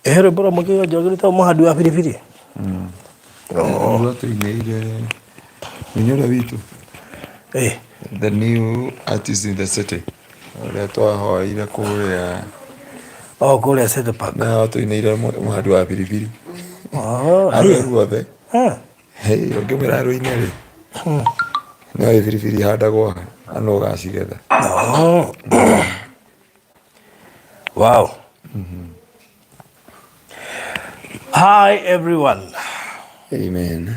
Ehe rwĩmbo rwa Mũkĩgo Njoroge rwĩtagwo mũhandi wa biribiri. Nĩguo tũinĩire mũini ũrĩa witũ Eh, the new artist in the city ũrĩa twahoeire kũrĩa oh kũrĩa City Park. na tũinĩire mũhandi wa biribiri Oh, arũe hey. ruothe. Ah, Hey, ũngĩmwĩra rũine rĩ no ĩ biribiri ihandagwo na nũ ũgacigetha. Oh. Wow. Hi everyone. Amen.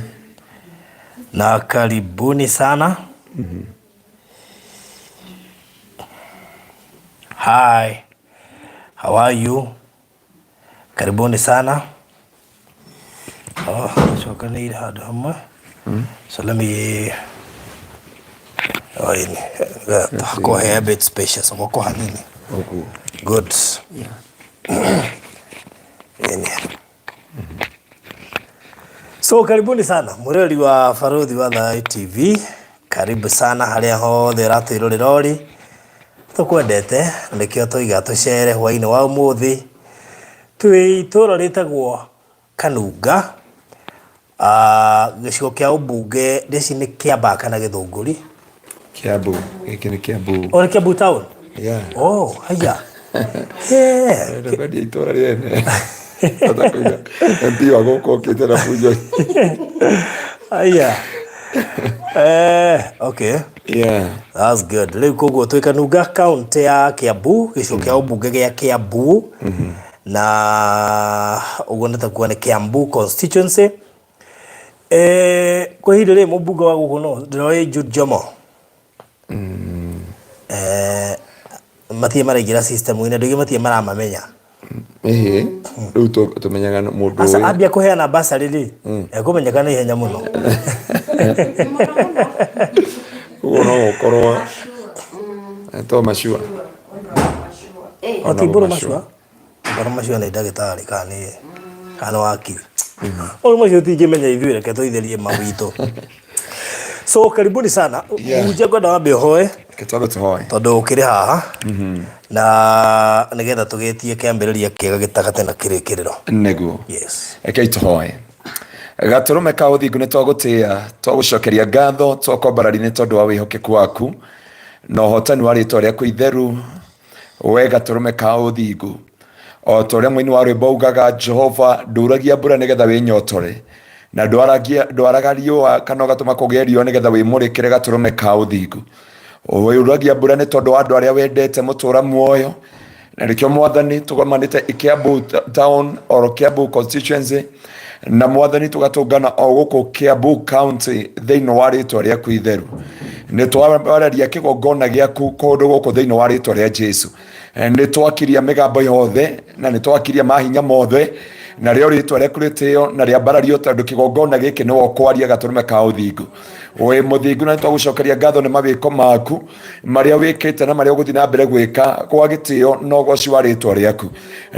Na karibuni sana. Hi. How are you? Karibuni sana. Oh, cokanĩire handũ hamwe. So let me Oh, ini. Hakuwa a bit spacious. Gũkũ hanini. Ũguo. Good. Ini. So karibuni sana mwĩroreri wa Barũthi wa Thayũ TV, karibu sana harĩa hothe ũratwĩrorera ũrĩ, tũkwendete na nĩkĩo tũiga tũcere hwainĩ wa ũmũthĩ twĩ itũra rĩtagwo Kanunga, ah, gĩcigo kĩa ũmbunge ndĩci nĩ Kĩambaa kana Gĩthũngũri. Kiambu gĩkĩ nĩ Kiambu. O nĩ Kiambu town? Yeah. Oh, haya. Yeah. Ndĩrenda kwendia itũra rĩene. Bata kũiga MP wa gũkũ okĩte na bunjo. Haya. Eh, okay. Yeah. That's good. Rĩu koguo twĩ Kanunga kaunti ya Kiambu, gĩcigo kĩa ũmbunge gĩa Kiambu. Na ũguo nĩ ta kuga nĩ Kiambu constituency. Eh, kwa ihinda rĩrĩ mũmbunge wa gũkũ no ndĩroĩ Jude Jomo. Eh, matirĩ maraingĩra system-inĩ, andũ aingĩ matirĩ maramamenya. Ĩhĩ, rĩu tũmenyaga mũndũ Aca ũyũ. ambia kũheana basarĩ rĩ, ekũmenyeka na ihenya mũno. Ũguo no gũkorwo to macua. O ti Mbũrũ Macua? Mbũrũ Macua nĩ ndagĩtarĩ kana nĩ kana nĩ wakiri. Ũyũ macio tingĩmenya ithuĩ reke tũitherie ma witũ. So karibuni sana. Yeah. Mũhunjia ngwenda wambe ũhoe Reke twambe tũhoe. tondũ ũkĩrĩ haha na nĩgetha tũgĩtie kĩambĩrĩria kĩega gĩtagatĩ na kĩrĩkĩrĩro. Nĩguo. Yes. Rekei tũhoe. Gatũrũme ka ũthingu nĩ twagũtĩĩa, twagũcokeria ngatho, twakwambararia nĩ tondũ wa wĩhokeku waku na ũhotani wa rĩtwa rĩaku itheru, we gatũrũme ka ũthingu. O ta ũrĩa mũini wa rwĩmbo augaga, Jehova nduragia mbura nĩgetha wĩnyotore, na ndwaraga riũa kana ũgatũma kũgĩe riũa nĩgetha wĩmũrĩkĩre gatũrũme ka ũthingu. Ũragia mbura nĩ tondũ wa andũ arĩa wendete mũtũra muoyo, na nĩkĩo mwathani tũgomanĩte Kiambu town or Kiambu constituency, na mwathani tũgatũngana o gũkũ Kiambu county thĩinĩ wa rĩtwa rĩaku itheru. Nĩ twararia kĩgongona gĩaku kũndũ gũkũ thĩinĩ wa rĩtwa rĩa Jesu. Nĩ twakiria mĩgambo yothe na nĩ twakiria mahinya mothe, na rĩo rĩtwa rĩaku rĩtĩo na rĩambarario, tondũ kĩgongona gĩkĩ nĩwe ũkwaria gatũrũme ka ũthingu. Wĩ mũthingu na nĩ twagũcokeria ngatho nĩ mawĩko maku marĩa wĩkĩte na marĩa ũgũthiĩ na mbere gwĩka kwa gĩtĩo na ũgoci wa rĩtwa rĩaku.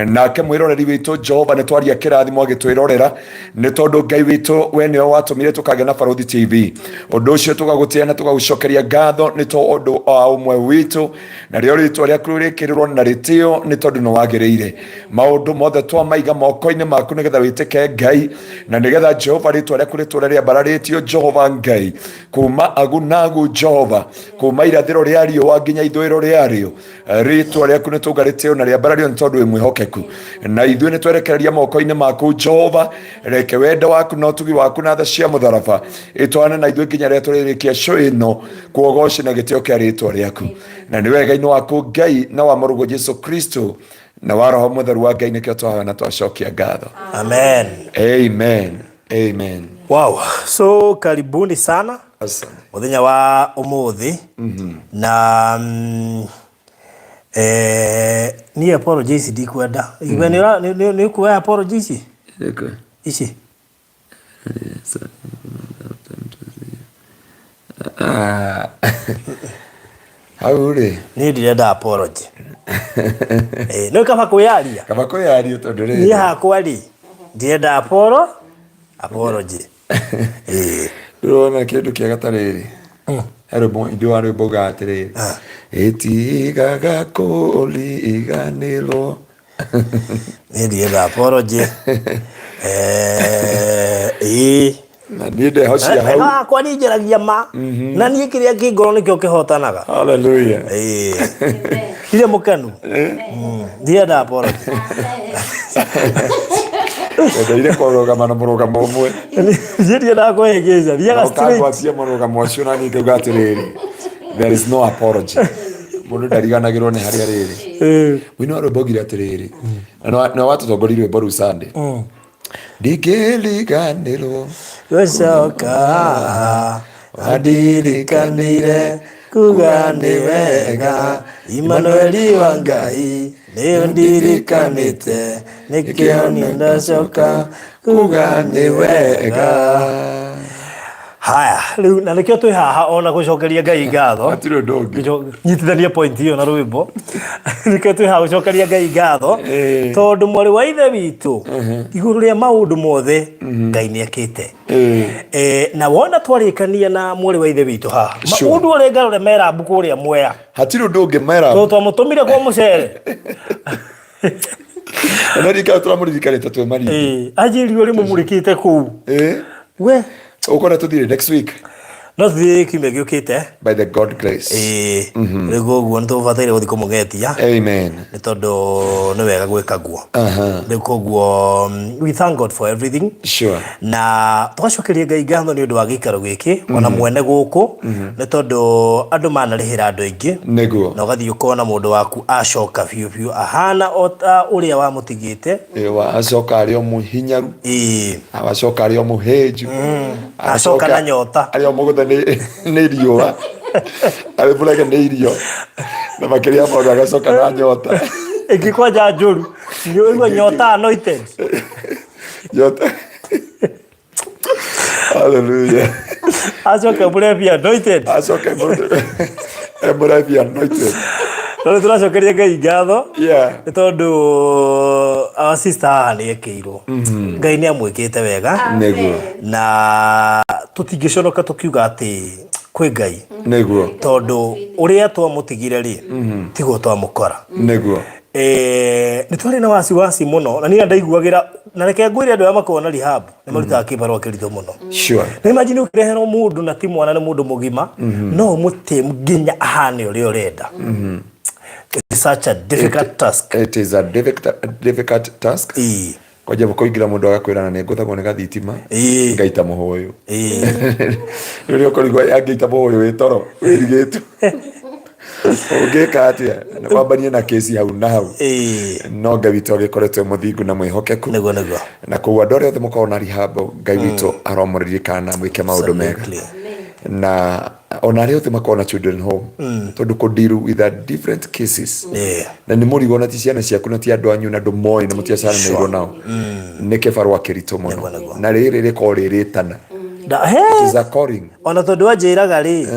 Nake mwĩroreri witũ Jehova nĩ twaria kĩrathimo agĩtwĩrorera, nĩ tondũ Ngai witũ we nĩwe watũmire tũkagĩa na Barũthi TV. Ũndũ ũcio tũgagũtĩa na tũgagũcokeria ngatho nĩ tondũ wa ũmwe witũ, na rĩo rĩtwa rĩaku rĩkĩrĩrwo na rĩtĩo nĩ tondũ nĩ wagĩrĩire. Maũndũ mothe twamaiga moko-inĩ maku nĩgetha wĩtĩke Ngai, na nĩgetha Jehova rĩtwa rĩaku rĩtũre rĩambararĩtio Jehova Ngai, kuma agu na agu Jehova, kuma irathĩro rĩa riũa nginya ithũĩro rĩarĩo, rĩtwa rĩaku nĩ tũnga rĩtĩo na rĩambarario nĩ tondũ wĩ mwĩhokeku. Na ithuĩ nĩ twerekereria moko-inĩ maku Jehova, reke wendo waku na ũtugi waku na tha cia mũtharaba ĩtwarane na ithuĩ nginya rĩrĩa tũrĩrĩkia show ĩno, kuogoci na gĩtĩo kĩa rĩtwa rĩaku. Na nĩ wega-inĩ waku Ngai na wa mũrũguo Jesu Kristo na wa Roho Mũtheru wa Ngai nĩkĩo twahoya na twacokia ngatho. Amen. Amen. Amen. Wow. So karibuni sana Asante. muthenya wa umuthi na niĩ apology ici ndikwenda. Iwe nĩ ũkuoya apology ici? Ici. Ah. Hau rĩ. Niĩ ndirenda apology. Eh, nĩ kaba kwĩyaria. Kaba kwĩyaria tondũ rĩrĩ. Niĩ hakwa rĩ ndirenda apology. Eh. Ndĩrona kĩndũ kĩega ta rĩrĩ. He rwĩmbo indĩ wa rwĩmbo ugaga atĩrĩrĩ. Ĩtigaga kũriganĩrwo. Niĩ ndienda apology. Eh, ĩĩ. Na niĩ ndehocia hau. Wega wakwa niĩ njaragia ma. Na niĩ kĩrĩa kĩ ngoro nĩkĩo kĩhotanaga. Hallelujah. Ĩĩ. Ndirĩ mũkenu. Ndienda apology. Ndendeire kũrũgama na mũrũgamo ũmwe. Niĩ ndiendaga kwĩhĩngĩca. Thiaga straight. Ũkangwatia mũrũgamo ũcio na niĩ ngauga atĩrĩrĩ, there is no apology. Mũndũ ndariganagĩrwo nĩ harĩa rĩrĩ. Mũini wa rwĩmbo augire atĩrĩrĩ, na nĩwe watũtongoririe rwĩmbo rũu Sunday. Ndingĩriganĩrwo Gũcoka wandirikanire kuga nĩ wega Imanueli wa Ngai nĩ ũndirikanĩte nĩkĩo niĩ ndacoka kuga nĩ wega. Haya, rĩu na nĩkĩo twĩ haha ona gũcokeria Ngai ngatho. Hatirĩ ũndũ ũngĩ. Nyitithania point ĩyo na rwĩmbo. Nĩkĩo twĩ haha gũcokeria Ngai ngatho. Ĩĩ. Tondũ mwarĩ wa ithe witũ igũrũ rĩa maũndũ mothe Ngai nĩ ekĩte. Ĩĩ. Eh, na wona twarĩkania na mwarĩ wa ithe witũ haha Sure. maũndũ ũrĩa ngarore merambu kũrĩa mwea Hatirĩ ũndũ ũngĩ mera. tondũ twamũtũmire kwa mũcere. Na ndirikana tũramũririkanĩte twĩ Malindi. Ĩĩ, anjĩri ũrĩ mũmũrĩkĩte kũu. Ĩĩ. We Ũkona tũthiĩ next week no tuthiĩ kiumia gĩũkĩte. by the God grace. Ĩĩ, rĩu koguo nĩ tũbataire gũthiĩ kũmũgetia Amen. nĩ tondũ nĩ wega gwĩka guo. Rĩu koguo we thank God for everything. Na tũgacokeria Ngai ngatho nĩ ũndũ wa gĩikaro gĩkĩ ona mwene gũkũ nĩ tondũ andũ manarĩhĩra andũ aingĩ Nĩguo. na ũgathiĩ ũkona mũndũ waku acoka biũ biũ ahana o ta ũrĩa wamũtigĩte. Ĩwa acoka arĩ o mũhinyaru. Ĩĩ. Acoka arĩ o mũhĩnju. Acoka na nyota. Arĩ o mũgũthe nĩ riũa. Arĩ mũrege nĩ irio. Na makĩria ya maũndũ agacoka na nyota. Ĩngĩ kwanja njũru. Nĩ nyota anointed. Nyota. Hallelujah. Acoke mũrebi anointed. Acoke mũrebi anointed. No nĩ tũracokeria Ngai ngatho. Yeah. Nĩ tondũ our sister haha nĩ ekĩirwo. Ngai nĩ amwĩkĩte wega. Nĩguo. Na tũtingĩconoka tũkiuga atĩ kwĩ Ngai. Nĩguo. Tondũ ũrĩa twamũtigire rĩ, tiguo twamũkora. Nĩguo. Eh, nĩ twarĩ na wasiwasi mũno na niĩ ndaiguagĩra na reke ngwĩre andũ arĩa makoragwo na rehab nĩ marutaga kĩbarũa kĩritũ mũno. Na imagine ũkĩreherwo mũndũ na ti mwana nĩ mũndũ mũgima no ũmũtĩ nginya ahane ũrĩa ũrenda. It's such a difficult task. It is a difficult task. Ĩĩ. Kwanja kũingĩra mũndũ agakwĩra na nĩ ngũthagwo nĩ gathitima ngaita mũhũyũ. Rĩrĩa ũkũrigwo angĩita mũhũyũ wĩ toro wĩrigĩtwo. Ũngĩka atĩa? Wambanie na kesi hau na hau. No Ngai witũ agĩkoretwo e mũthingu na mwĩhokeku. Nĩguo nĩguo. Na koguo andũ arĩa othe mũkoragwo na rehab Ngai witũ aromũririkana na mwĩke maũndũ mega. Na ona arĩa othe makoragwo na children home tondũ kũ deal with a different cases na nĩ mũrigo na ti ciana ciaku na ti andũ anyu na ndũmoĩ na mũtiaciaranĩirwo nao nĩ kĩbarũa kĩritũ mũno Nĩguo, nĩguo. na rĩrĩ rĩkoragwo rĩ rĩtana. Na he It is a calling. ona tondũ anjĩraga rĩ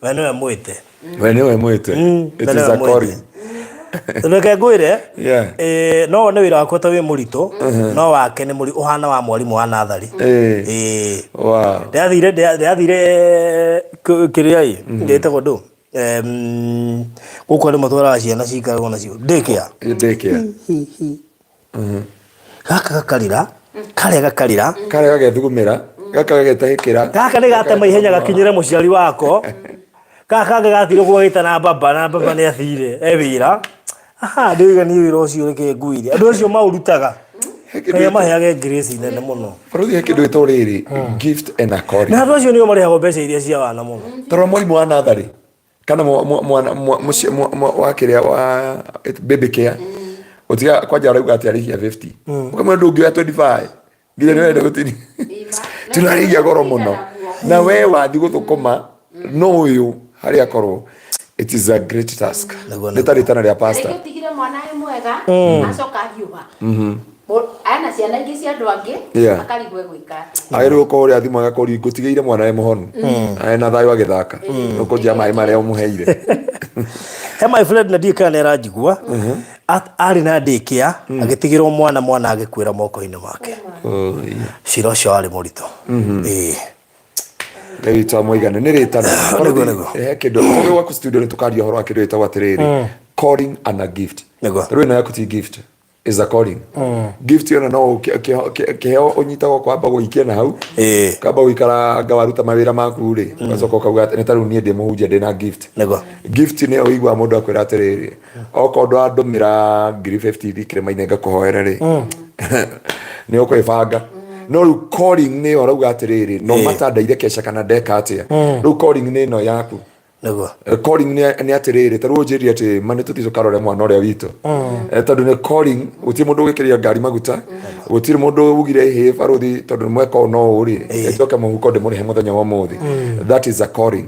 we nĩwe mwĩte. We nĩwe mwĩte. It We is nĩwe a mwĩte. calling. Reke ngwĩre Yeah. No wone wĩra wakwa ta wĩ mũritũ no wake nĩ mũri ũhana wa mwarimũ wa natharĩ. Wow. Ndĩrathire kĩrĩa ĩ gĩtagwo ndũ gũkũ andũ matwaraga ciana cikaragwo nacio daycare. Daycare. Gaka gakarĩra karĩa gakarĩra. Karĩa gagethugumĩra gaka gagetahĩkĩra. Gaka nĩ gatema ihenya gakinyĩre mũciari wako. Gaka kangĩ gathire ũguo gagĩta na baba na baba nĩ athire e wĩra. Aha ndĩroiga niĩ wĩra ũcio reke nguire. Andũ acio maũrutaga. Ngai amaheage grace nene mũno. Bũrũri he kĩndũ gĩtagwo rĩrĩ gift and a calling. Na andũ acio nĩo marĩhagwo mbeca iria cia wana mũno. Tondũ mwarimũ wa natharĩ kana mũciĩ wa kĩrĩa wa baby care gũtiga kwanja arauga atĩ arĩhia 50 ũkamwĩra ndũngĩoya 25 nginya nĩ wenda gũtini tunarĩhia goro mũno na we wathi gũthũkũma no ũyũ harĩa akorwo. It is a great task. Nĩguo, Nĩ ta rĩtana rĩa pastor. Rĩngĩ ũtigire mwana wĩ mwega acoka ahiũha ena ciana ingĩ cia andũ angĩ akarigwo egwĩka atĩa. Agĩrĩirwo gũkorwo ũrĩa thimũ agakũria ngũtigĩire mwana wĩ mũhonu na thayũ agĩthaka ũkũnjia maĩ marĩa ũmũheire. He my friend na ndiũĩ kana nĩ aranjigua arĩ na daycare agĩtigĩrwo mwana mwana agĩkuĩra moko-inĩ make. Cira ũcio warĩ mũritũ. Ĩĩ. Ngai witũ amũigane nĩ rĩtana. Nĩguo, nĩguo. He kĩndũ ũgĩ gwaku studio nĩ tũkaria ũhoro wa kĩndũ gĩtagwo atĩrĩrĩ calling and a gift. Nĩguo. Rĩu ĩno yaku ti gift. Is a calling. Gift ona no kĩheo ũnyitagwo kwamba gũikia na hau. Kamba gũikaranga waruta mawĩra maku rĩ, ũgacoka ũkauga atĩ nĩ ta rĩu niĩ ndĩ mũhunjia ndĩ na gift. Gift nĩyo ũiguaga mũndũ akwĩra atĩrĩrĩ, okorwo ndwandũmĩra 50,000 thiĩ kĩrĩma-inĩ ngakũhoere rĩ, nĩ ũkwĩbanga. No rĩu calling nĩyo ũrauga atĩrĩrĩ, no mata ndaire keca kana ndeka atĩa, rĩu calling nĩ ĩno yaku. Calling nĩ atĩrĩrĩ, ta rĩu ũnjĩrire atĩ ma nĩ tũthiĩ tũkarore mwana ũrĩa witũ. Tondũ nĩ calling, gũtirĩ mũndũ ũgĩkĩria ngari maguta, gũtirĩ mũndũ ugire hĩ barũthi tondũ nĩ mweka ũũ no ũũ rĩ, njoke mũhuko ndĩmũrĩhe mũthenya wa ũmũthĩ. That is a calling.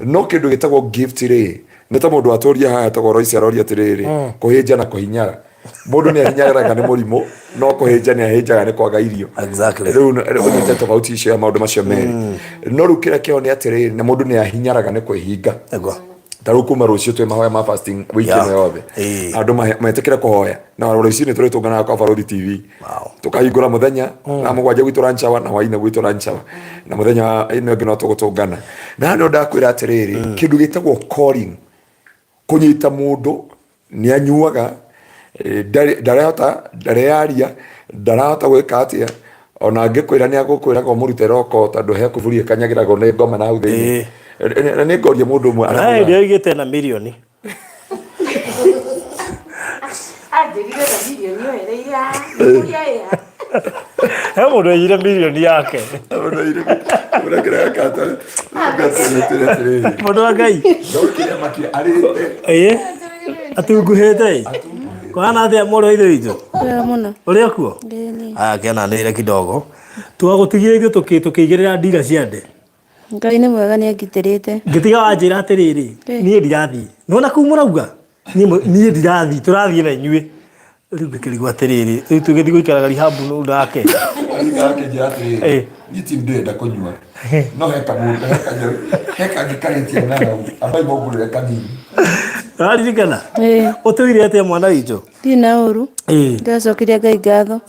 No kĩndũ gĩtagwo gift rĩ, nĩ ta mũndũ atũria haha etagwo Royce aroria atĩrĩrĩ, kũhĩnja na kũhinyara, mũndũ nĩ ahinyaraga nĩ mũrimũ, no kũhĩnja nĩ ahĩnjaga nĩ kwaga irio. Rĩu ũnyite tofauti icio ya maũndũ macio merĩ. No rĩu kĩrĩa kĩo nĩ atĩrĩrĩ, na mũndũ nĩ ahinyaraga nĩ kwĩhinga. Ta rĩu kuma rũciũ twĩ mahoya ma fasting wiki ĩno yothe. Andũ metĩkĩre kũhoya na rũcinĩ tũrĩ tũnganaga kwa Barũthi TV. Tũkahingũra mũthenya na 7 gwitũ lunch hour na hwainĩ gwitũ lunch hour, na mũthenya ĩno ĩngĩ no tũgũtũngana. Na no ndakwĩra atĩrĩrĩ, kĩndũ gĩtagwo calling, kũnyita mũndũ nĩ anyuaga, ndarehota, ndarearia, ndarahota gwĩka atĩa, ona angĩkwĩra nĩ agũkwĩraga ũmũrute roko tondũ he kuburi ĩkanyagĩragwo nĩ ngoma na hau thĩinĩ. Na nĩ ngoria mũndũ ũmwe Na hĩndĩ ĩyo oigĩte na mirioni. Anjĩrire na mirioni oereire kũrĩa ĩha. He mũndũ oigire mirioni yake. Mũndũ wa Ngai. Ĩĩ. Atunguhĩte ĩ. Kũhana atĩa mũrũ wa ithe witũ? Wega mũno. Ũrĩ o kuo? Ĩĩ. Aya kĩananĩire kidogo. Twagũtigire ithuĩ tũkĩigĩrĩra ndira cia nde. Ngai nĩ mwega, nĩ angitĩrĩte. Ngĩtiga wanjĩra atĩrĩrĩ, niĩ ndirathiĩ. Nĩwona kũu mũrauga? Niĩ ndirathiĩ, tũrathiĩ na inyuĩ. Rĩu ngĩkĩrigwo atĩrĩrĩ, rĩu tũgĩthiĩ gũikaraga rehab nũ nake. Akĩnjĩra atĩrĩrĩ, niĩ ti ndĩrenda kũnyua, no he kamũndũ, he kanyau, he kangĩ karĩtie na hau, ambai mũngũrĩre kanini. Ũraririkana? Ĩĩ. Ũtũire atĩa mwana witũ? Ndirĩ na ũru. Ndĩracokeria Ngai ngatho.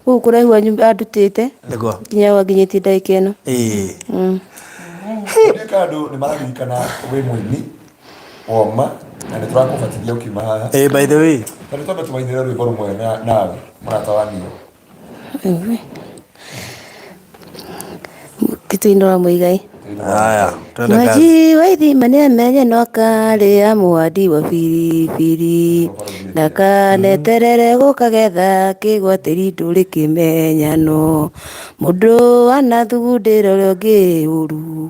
Kũu kũraihu andutĩte nginya hau anginyĩtie ndagĩka ĩno. Ndiũĩ kana andũ nĩ mararirikana wĩ mũini woma na nĩ tũrakũbatithia ũkiuma haha. Ĩĩ, by the way. Tondũ twambe tũmainĩre rwĩmbo rũmwe nawe mũrata wa niĩ. Kĩtũinĩ wa Mũigai. Haya, twende kazi. Mwenji wa ithima nĩamenye no akarĩa mũhandi wa biribiri, ndakaneterere gũkagetha kĩgwatĩri ndũrĩ kĩmenyano. Mũndũ anathugundĩra ũrĩa ũngĩ ũru,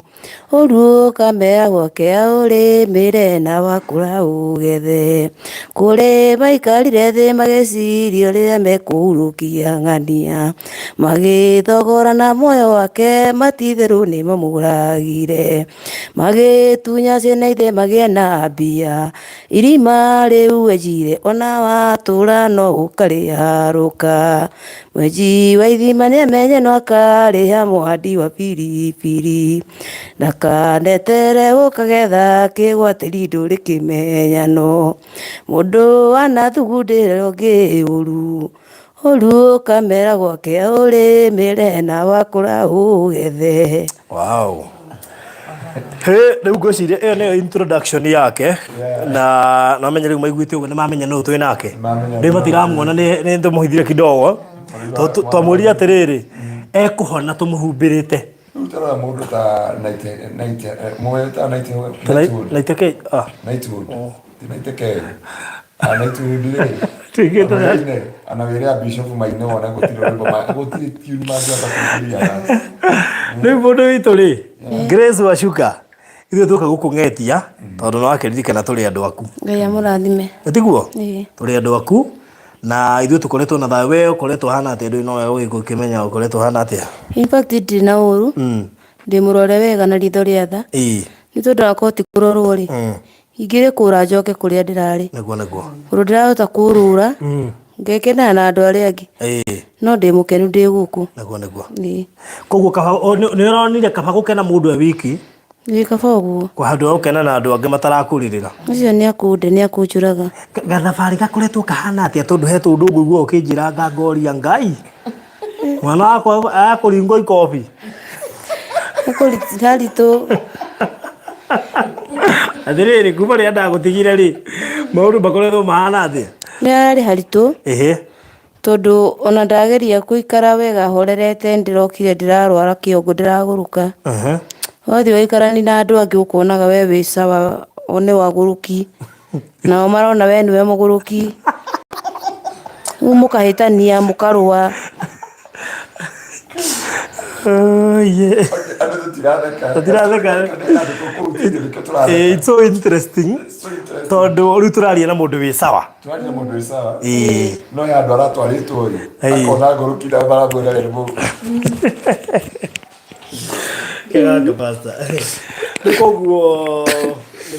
ũru ũkamera gwake aũrĩmĩre na wakũra ũgethe. Kũrĩ maikarire thĩ magĩciria ũrĩa mekũhurũkia ng'ania, magĩthogorana muoyo wake matitherũ nĩ mamũragire. Magĩtunya ciana ithe magĩe na mbia, irima rĩu enjire ona watũra no ũkarĩharũka. Mwenji wa ithima nĩamenye no akarĩha mũhandi wa biribiri, ndakanetere gũkagetha kĩgwatĩri ndũrĩ kĩmenyano. Mũndũ anathugundĩra ũngĩ ũru, ũru ũkamera gwake aũrĩmĩre na wakũra ũgethe. Wow. He, rĩu ngwĩciria ĩyo nĩyo introduction yake na namenye rĩu maiguĩte ũguo nĩ mamenya nũ twĩ nake. Rĩu matiramuona nĩ tũmũhithire kidogo. Twamwĩrire atĩrĩrĩ, ekũhona tũmũhumbĩrĩte. Rĩu tarora mũndũ ta Night mũĩ ta Knighthood. Naiteke ah. Knighthood. Ti Naiteke. Ah, Knighthood rĩ. Tuigĩte Ana wĩre ana wĩre a bishop maine wone gũtirĩ rwĩmbo gũtirĩ tune mangĩhota kũingĩria. Rĩu mũndũ witũ rĩ, Grace Wacuka, ithuĩ tũka gũkũng'etia tondũ nĩ wakĩririkana tũrĩ andũ aku. Ngai amũrathime. Tiguo? Ĩĩ. Tũrĩ andũ aku na ithuĩ tũkoretwo na thayũ. We ũkoretwo hana atĩa? Ndũĩ nowe ũgĩkĩmenya ũkoretwo hana atĩa? In fact ndirĩ na ũru, ndĩ mũrore wega na ritho rĩa tha. Nĩ tondũ akorwo ti kũrorwo rĩ, ingĩrĩ kũra njoke kũrĩa ndĩrarĩ. Nĩguo nĩguo. Ũndũ ndĩrahota kũrũra, ngekenaga na andũ arĩa angĩ. No ndĩ mũkenu ndĩ gũkũ. Nĩguo nĩguo. Ĩĩ. Koguo kaba nĩ ũronire kaba gũkena mũndũ e wiki. Ĩĩ kaba ũguo. Kwa handũ ha gũkena na andũ angĩ matarakũrĩrĩra. Ũcio nĩ akũnde nĩ akũnjũraga. Gathabarĩ gakoretwo kahana atĩa tondũ he tũndũ ngũigua ũkĩnjĩra ngoria Ngai. Mwana wakwa akũringwo ikobi. Haritũ. Atĩrĩrĩ, kuma rĩrĩa ndagũtigire rĩ, maũndũ makoretwo mahana atĩa? Nĩ hararĩ haritũ. Ĩhĩ. Tondũ ona ndageria gũikara wega horerete ndĩrokire ndĩrarwara kĩongo ndĩragũrũka. Wathiĩ waikarani na andũ angĩ ũkonaga we wĩ sawa o nĩ wagũrũki. Nao marona we nĩwe mũgũrũki. Rĩu mũkahĩtania mũkarũa. Oh, yeah. Andũ tũtiratheka. Tũtiratheka. Eh, it's so interesting tondũ rĩu tũraria na mũndũ wĩ sawa. Tũraria mũndũ wĩ sawa. Ĩĩ. No he andũ aratwarĩtwo rĩ. Ĩĩ. Akona ngũrũki na maramwĩra we nĩ mũgũrũki. Kĩganga pastor. Rĩu koguo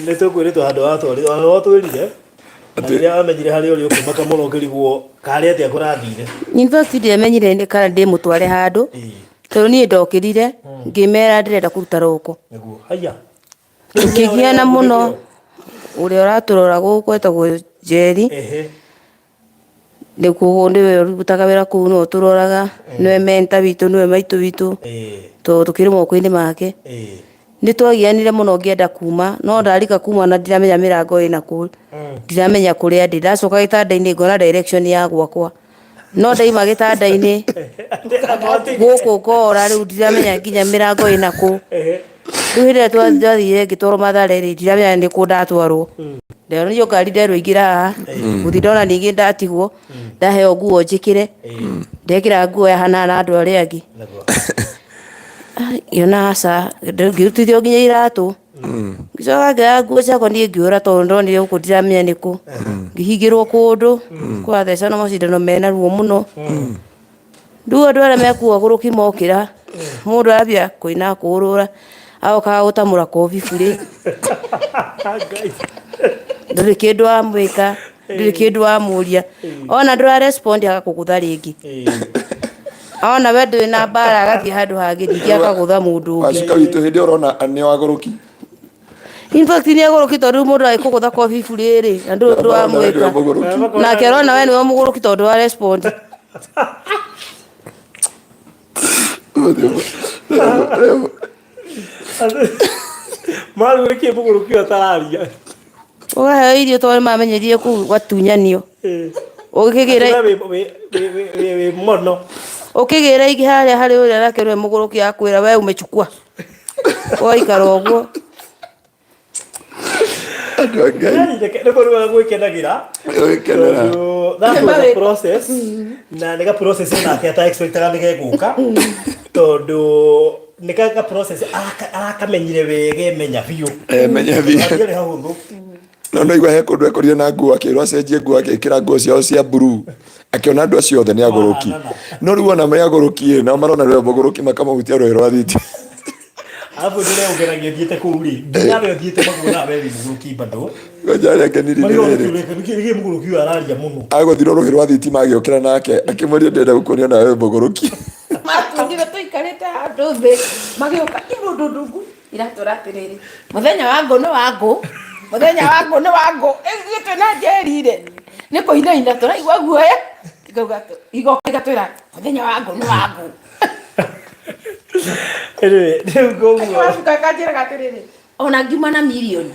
nĩ tũkwĩrĩtwo handũ watwarĩtwo handũ watwĩrire na rĩrĩa wamenyire harĩa ũrĩ ũkĩmaka mũno ũkĩrigwo karĩ atĩa kũrathire. In fact ndiamenyire nĩ kana ndĩmũtware handũ. Tondũ niĩ ndokĩrire ngĩmera ndĩrenda kũruta roko. Nĩguo. Haiya. Tũkĩgiana mũno ũrĩa ũratũrora gũkũ etagwo Njeri. Nĩkuo nĩwe ũrutaga wĩra kũu nĩwe ũtũroraga nĩwe mentor witũ nĩwe maitũ witũ tondũ tũkĩrĩ moko-inĩ make. Nĩ twagianire mũno ngĩenda kuma no ndarika kuma na ndiramenya mĩrango ĩna kũ ndiramenya kũrĩa ndĩ. Ndacoka gĩtanda-inĩ ngona direction ya gwakwa. No ndaima gĩtanda-inĩ gũkũ ngora rĩu ndiramenya nginya mĩrango ĩna kũ. Rĩu hĩndĩ ĩrĩa twathire ngĩtwarwo Mathare rĩ, ndiramenya nĩ kũ ndatwarwo. Ndonio ngari nderwo ingĩra haha, gũthiĩ ndona ningĩ ndatigwo, ndaheo nguo njĩkĩre, ndekĩra nguo yahanaga na andũ arĩa angĩ. Ngĩona aca, ngĩrutithio nginya iratũ. Ngĩcoka ngĩoya nguo ciakwa niĩ ngĩũra tondũ ndonire gũkũ ndiramenya nĩ kũ. Ngĩhingĩrwo kũndũ, kũrathecana macindano mena ruo mũno. Rĩu andũ arĩa mekuo agũrũki mokĩra, mũndũ arambia kũina kũũrũra, agokaga gũtamũra kobi burĩ. Ndũrĩ kĩndũ wamwĩka, ndũrĩ kĩndũ wamũria. Ona ndũra respond agakũgũtha rĩngĩ. Ona we ndũrĩ na mbara agathiĩ handũ hangĩ ningĩ akagũtha mũndũ ũngĩ. Wacuka witũ hĩndĩ ĩyo ũrona nĩ wagũrũki. In fact nĩ agũrũki tondũ rĩu mũndũ agĩkũgũtha kobi burĩ rĩ, na ndũrĩ ũndũ wamwĩka. Nake arona we nĩwe mũgũrũki tondũ wa respond. Marũ nĩkĩ mũgũrũki ũyũ atararia? Ũkaheo irio tondũ nĩmamenyerire kũu gwatunyanio. Ũkĩgĩra Wĩ wĩ mono. Ũkĩgĩra ingĩ harĩa harĩ ũrĩa nake nĩwe mũgũrũki akwĩra we umechukua. Ũgaikara ũguo. Andũ a Ngai. Nĩ kũrĩ gwĩkenagĩra. Gwĩkenera. Tondũ that was a process na nĩ ga process onake ata expectaga nĩ gegũka tondũ nĩ ga process arakamenyire wega emenya biũ. Emenya biũ. Hatiarĩ hahũthũ. No no igua he kũndũ ekorire na nguo akĩrwo acenjie nguo agĩkĩra nguo ciao cia blue akĩona andũ acio othe nĩ agũrũki no rĩu ona me agũrũki ĩ nao marona nĩwe mũgũrũki makamũhutia rũhĩ rwa thiti. Arabu ndĩre ũngeragia thiĩte kũu rĩ nginya we ũthiĩte makuonaga we wĩ mũgũrũki bado. Ngoja arĩa ngenirie nĩ rĩrĩ. Nĩkĩ mũgũrũki ũyũ araria mũno. Agũthirwo rũhĩ rwa thitima agĩũkĩra nake akĩmũria ndĩrenda gũkuonia ona we wĩ mũgũrũki. Matuonire tũikarĩte handũ thĩ magĩũka imũndũ ndungu iratwĩra atĩrĩrĩ mũthenya wa ngũ nĩ wa ngũ mũthenya wa ngũ nĩ wa ngũ ithuĩ twĩna njeri rĩ nĩ kũinaina tũraigua guoya ikauga igoka igatwĩra mũthenya wa ngũ nĩ wa ngũ. Anyway, rĩu koguo Wacuka akanjĩraga atĩrĩrĩ ona ngiuma na mirioni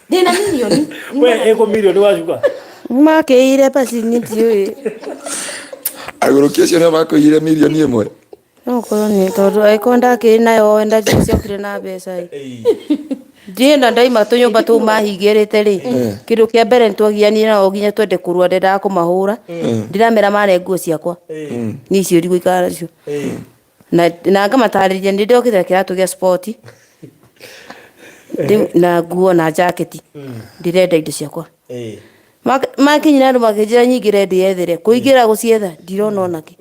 ndĩna mirioni we ĩkũ mirioni wacuka. Makĩire basi niĩ ndiũĩ. Agũrũki acio nĩo makũiyire mirioni ĩmwe. No ũkorwo nĩ tondũ angĩkorwo ndakĩrĩ nayo ndaciokire na mbeca ĩ. Ndiĩ na ndaima tũnyũmba tũu mahingĩrĩte rĩ, kĩndũ kĩa mbere nĩ twagianire nao nginya twende kũrũa ndendaga kũmahũra. Ndiramera mane nguo ciakwa. Niĩ icio ndigũikara nacio. Na na ngamatarĩria nĩ ndokĩte na kĩratũ gĩa sport. Rĩu na nguo na jacket. Ndĩrenda indo ciakwa. Makinyire andũ makĩnjĩra nyingĩre ndĩyethere. Kũingĩra gũcietha ndirona onakĩ.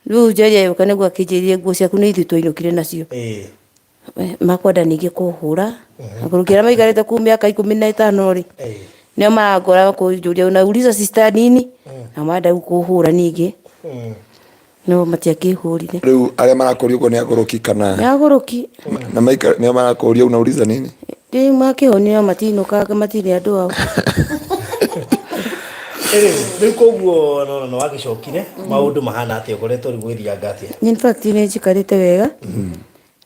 Rĩu Njeri agĩũka nĩguo akĩnjĩrire nguo ciaku nĩ ithuĩ twainũkire nacio. Makwenda ningĩ kũhũra. Agũrũki arĩa maikarĩte kũu mĩaka 15 rĩ, nĩo marangora kũnjũria unauliza sister nini? Na marenda rĩu kũhũra ningĩ. No matiakĩhũrire. Rĩu arĩa marakũria ũguo nĩ agũrũki kana? Nĩ agũrũki. Na maika nĩo marakũria unauliza nini? Rĩu makĩhonio matinũkanga matirĩ andũ ao. Anyway, rĩu koguo no no wagĩcokire maũndũ mahana atĩa ũkoretwo rĩu gwĩthianga atĩa? In fact nĩ njikarĩte wega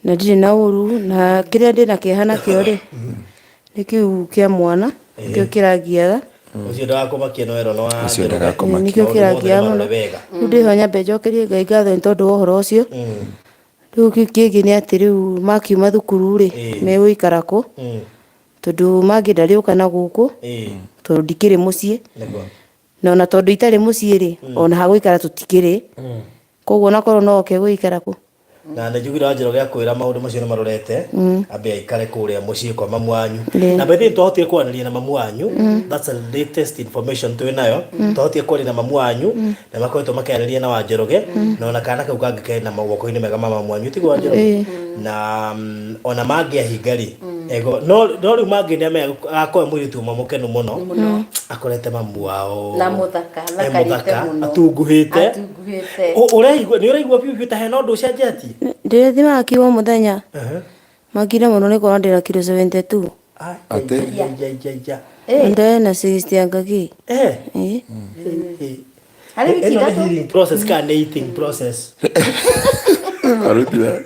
na ndirĩ na ũru na kĩrĩa ndĩna kĩeha nakĩo rĩ nĩ kĩu kĩa mwana nĩkĩo kĩrangiaga. Ũcio ndagakũmakia no erwo no wa Ũcio Njoroge. ndagakũmakia. Nĩkĩo Maũndũ mothe kĩrangia nĩ mũno. marore wega. Rĩu ndĩho nyambe njokerie Ngai ngatho nĩ tondũ wa ũhoro ũcio. Rĩu kĩngĩ nĩ atĩ rĩu makiuma thukuru rĩ, megũikara kũ? Tondũ mangĩ ndarĩũka na gũkũ, tondũ ndikĩrĩ mũciĩ. Nĩguo. Na ona tondũ itarĩ mũciĩ rĩ, ona ha gũikara tũtikĩrĩ. Koguo ona korwo no oke gũikara kũ? Na nĩ njugire wa Njoroge akwĩra maũndũ macio nĩ marorete, ambe aikare kũrĩa mũciĩ kwa mamu wanyu. Na by the way twahotire kwaranĩria na mamu wanyu, that's the latest information twĩ nayo. Twahotire kwaria na mamu wanyu, na makoretwo makĩaranĩria na wa Njoroge, na ona kana kau kangĩ kena moko-inĩ mega ma mamu wanyu, tiguo wa Njoroge? Na ona mangĩahinga rĩ, ego, no no rĩu mangĩ nĩ amenya agakorwo e mũirĩtu ũmwe mũkenu mũno, akorete mamu wao Na mũthaka, e athakarĩte mũthaka, mũno. atunguhĩte. Atunguhĩte. Ũraigua, nĩ ũraigua biũ biũ ta hena ũndũ ũcenjetie? Ndĩrethimaga kiro o mũthenya. Makire mũno nĩ kuona ndĩna kiro 72. Atĩ? Ai, ai, ai, ai. Na ndĩrarĩ na 60 anga kĩ. Ĩĩ. Harĩ wiki Ĩno nĩ ithatũ. healing process kana nĩ eating process? Arutira.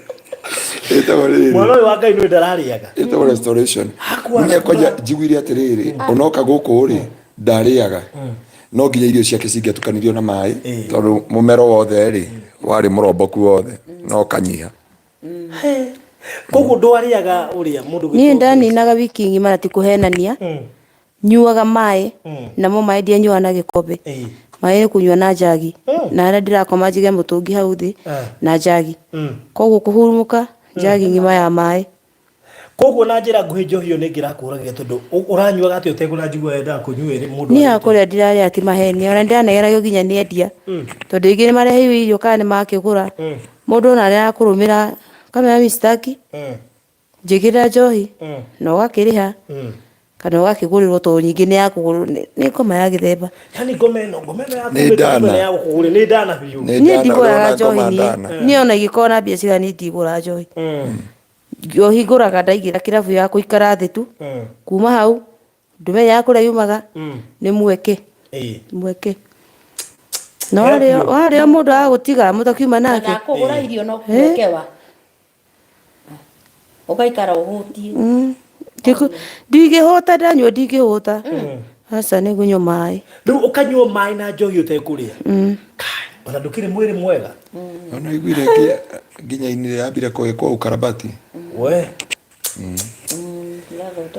Ĩtagwo rĩrĩ. Mwana ũyũ wa Ngai nĩ ndararĩaga. Ĩtagwo restoration. Hakwa- Nginya kwanja njiguire atĩrĩrĩ, onoka gũkũ rĩ, ndarĩaga. No nginya irio ciake cingĩatukanirio na maĩ, tondũ mũmero wothe rĩ, warĩ mũromboku wothe, no ũkanyiha. Koguo ndwarĩaga ũrĩa mũndũ Niĩ ndaninaga wiki ng'ima na ti kũhenania. Nyuaga maĩ, namo maĩ ndianyuaga na gĩkombe. Maĩ nĩ kũnyua na njagi. Na harĩa ndĩrakoma njige mũtũngi hau thĩ na njagi. Koguo kũhurumũka njagi ng'ima ya maĩ. Koguo na njĩra nguhĩ njohi ĩyo nĩ ĩngĩrakũragia tondũ ũranyuaga atĩa ũtekũrĩa njigua wendaga kũnyua ĩrĩ mũndũ Niĩ arĩte. hakũrĩa ndirarĩa ti maheni ona nĩndĩranegenagio nginya nĩ endia tondũ aingĩ nĩ mareheirwo irio kana nĩ makĩgũra mũndũ ona nĩarakũrũmĩra kamera mi sitaki njĩkĩrĩra njohi na ũgakĩrĩha kana ũgakĩgũrĩrwo tondũ nyingĩ nĩ ya kũgũrwo nĩ ngoma ya gĩthemba. Yani ngoma ĩno ngoma ĩno ya Nĩ kumĩte ndana. ngoma ĩno ya gũkũgũrĩra nĩ ndana biũ. Nĩ Niĩ ndana, ndigũraga ũrona njohi ngoma niĩ ndana. niĩ ona ingĩkorwo na mbia cigana niĩ ndigũraga njohi. Njohi ngũraga ndaingĩra kĩrabu ya gũikara thĩ tu kuma hau ndũmenyaga kũrĩa yumaga nĩ mweke mweke. Na warĩo mũndũ agagũtiga mũtakiuma nake. Kana kũgũra irio no kũrekewa. Ũgaikara ũhũtiĩ. Ndingĩhũta ndanyua ndingĩhũta. Aca nĩ ngũnyua maĩ. Rĩu ũkanyua maĩ na njohi ũtekũrĩa. Kai, ona ndũkĩrĩ mwĩrĩ mwega. Ona iguire nginya ini rĩrambire kũgĩkwo ũkarabati. We.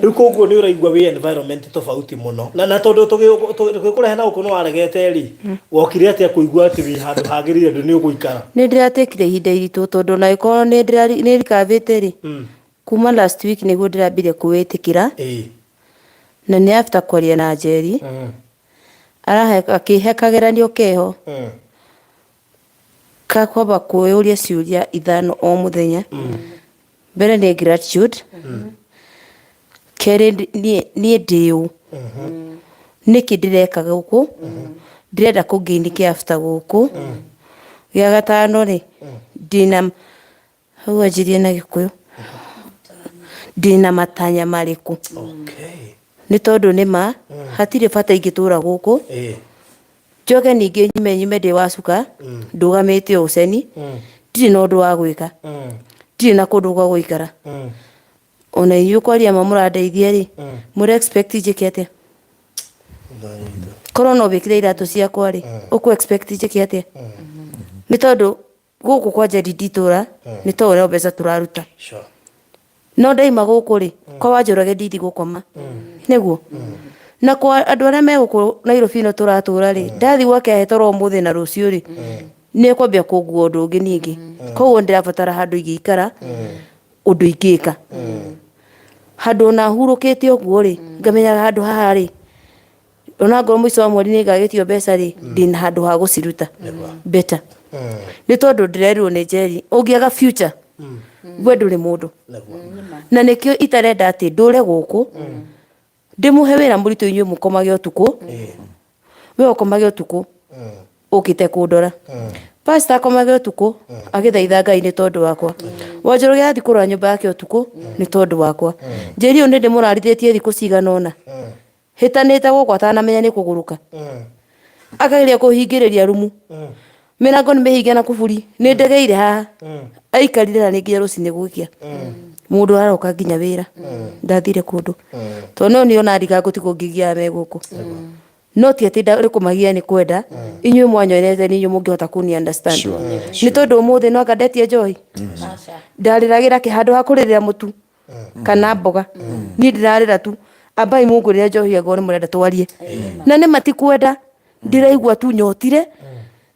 Rĩu koguo nĩ ũraigua wĩ environment tofauti mũno. Na na tondũ tũgĩkũrehe na gũkũ nĩ waregete rĩ, wokire atĩa kũigua atĩ wĩ handũ hagĩrĩire andũ nĩ ũgũikara? Nĩ ndĩratekire ihinda iritũ tondũ ona ĩkorwo nĩ nĩrikavĩte rĩ, kuma last week nĩguo ndĩrambire kũwĩtĩkĩra. Na nĩ after kwaria na Njeri, arahe akĩhe kageranio keho ka kwamba kwĩyũria ciũria ithano o mũthenya. Mbere nĩ gratitude, kerĩ niĩ ndĩ ũ, nĩkĩ ndĩreka gũkũ, ndĩrenda kũ gain kĩ after gũkũ, gĩa gatano rĩ, ndĩna, hau anjirie na gĩkũyũ, ndĩna matanya marĩkũ, nĩ tondũ nĩma hatirĩ bata ingĩtũra gũkũ, njoke ningĩ nyume nyume ndĩ wa cuka, ndũgamĩte o ũceni, ndirĩ na ũndũ wa gwĩka, ndirĩ na kũndũ gwa gũikara. Ona inyuĩ kwaria ma mũrandeithia rĩ, mũra expect njĩke atĩa? Korwo no wĩkĩre iratũ ciakwa rĩ, ũkũ expect njĩke atĩa? Nĩ tondũ gũkũ kwa Njeri nditũra, nĩ tondũ no mbeca tũraruta. No ndaima gũkũ rĩ, kwa Wanjoroge ndithi gũkoma. Nĩguo? Na kwa andũ arĩa me gũkũ Nairobi ĩno tũratũra rĩ, ndathi gwake ahe toro ũmũthĩ na rũciũ rĩ, nĩ ekwambia kũngua ũndũ ũngĩ ningĩ. Koguo ndĩrabatara handũ ingĩikara, ũndũ ingĩka. Handũ ona hurũkĩte ũguo rĩ, ngamenyaga handũ haha rĩ, ona ngorwo mũico wa mweri nĩ ngagĩtio mbeca rĩ, ndĩna handũ ha gũciruta better. Nĩ tondũ ndĩrerirwo nĩ Njeri, ũngĩaga future, we ndũrĩ mũndũ. Na nĩkĩo itarenda atĩ ndũre gũkũ, ndĩmũhe wĩra mũritũ inyuĩ mũkomage ũtukũ, we ũkomage ũtukũ, ũkĩte kũndora. Pastor akomage ũtukũ, agĩthaitha Ngai nĩ tondũ wakwa. Wanjoroge athiĩ kũrora nyũmba yake ũtukũ, nĩ tondũ wakwa. Njeri ũyũ nĩ ndĩmũrarithĩtie thikũ cigana ũna. Hĩtanĩte gũkũ atanamenya nĩ kũgũrũka. Akageria kũhingĩrĩria rumu. Mĩrango nĩ mĩhinge na kuburi. Nĩ ndegeire haha. Aikarire na nĩ nginya rũcinĩ gũgĩkĩa. Mũndũ aroka nginya wĩra ndathire kũndũ tondũ no nĩona ndiga ngũtigwo ngĩgiaga me gũkũ, no ti atĩ nĩ kũmagia, nĩ kwenda inyuĩ mwanyonete nĩ inyuĩ mũngĩhota kũni understand. Nĩ tondũ ũmũthĩ no anga ndetie njohi, ndarĩragĩra kĩ handũ ha kũrĩrĩra mũtu kana mboga, niĩ ndĩrarĩra tu, ambai mũngũrĩre njohi angorwo nĩ mũrenda twarie, na nĩ matikwenda. Ndĩraigua tu nyotire,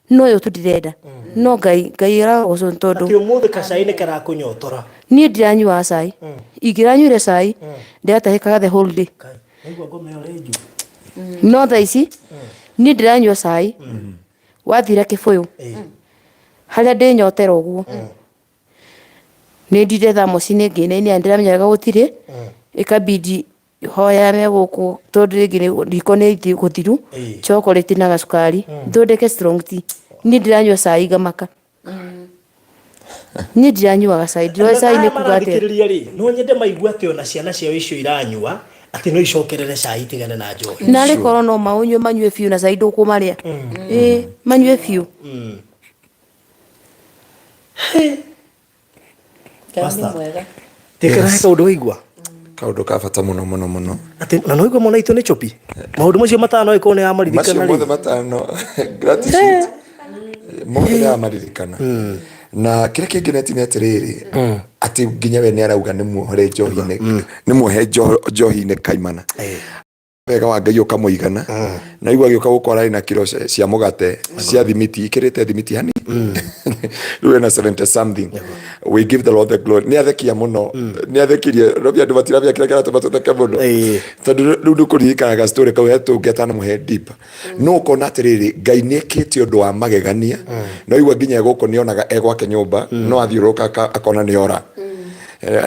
no yo tu ndirenda, no Ngai, Ngai aragocwo nĩ tondũ Atĩ ũmũthĩ kacai nĩ karakũnyotora. Niĩ ndiranyuaga cai. Ingĩranyuire cai, ndĩratahĩkaga the whole day. Kai, naigua ngoma ĩyo rĩ njuu. No thaa ici niĩ ndĩranyua cai wathira kĩbũyũ harĩa ndĩnyotera ũguo, nĩ ndire thamoci-inĩ ngĩinaina, ndĩramenya wega gũtirĩ ĩkabidi hoya me gũkũ, tondũ rĩngĩ riko nĩ gũthiru chocolate na gacukari, thondeke strong tea. Niĩ ndĩranyua cai ngamaka. Niĩ ndiranyuaga cai, ndiroĩ cai nĩ kuga atĩa. Marathikĩrĩria rĩ, no nyende maigue atĩ ona ciana ciao icio iranyua atĩ no icokerere cai itigane na njohi. Narĩ korwo no maũnyue, manyue biũ, na cai ndũkũmarĩa. Ĩĩ, manyue biũ. Ngai nĩ Pastor. mwega. Tikĩra he kaũndũ waigua. Kaũndũ ka bata mũno mũno mũno. Atĩ na no igua mwana itũ nĩ chupi maũndũ macio matano ĩkorwo nĩ macio amaririkana mothe rĩ. Matano gratitude mothe nĩ amaririkana, na kĩrĩa kĩngenetie nĩ atĩrĩrĩ, atĩ nginya we nĩ arauga nĩ muohore njohi-inĩ, nĩ muohe njohi-inĩ kaimana. Wega wa Ngai ũkamũigana, na igua agĩũka gũkũ ararĩ na kiro cia mũgate cia thimiti, ikĩrĩte thimiti hani, rĩu ena 70 something. We give the Lord the glory. Nĩ athekia mũno, nĩ athekirie robia andũ matiramenya kĩrĩa kĩratũma tũtheke mũno, tondũ rĩu nĩ kũririkanaga story kau he tũngĩ atanamũhe deep, no ũkona atĩrĩrĩ, Ngai nĩ ekĩte ũndũ wa magegania. No igua nginya gũkũ nĩ onaga e gwake nyũmba no athiũrũrũka akona nĩ ora.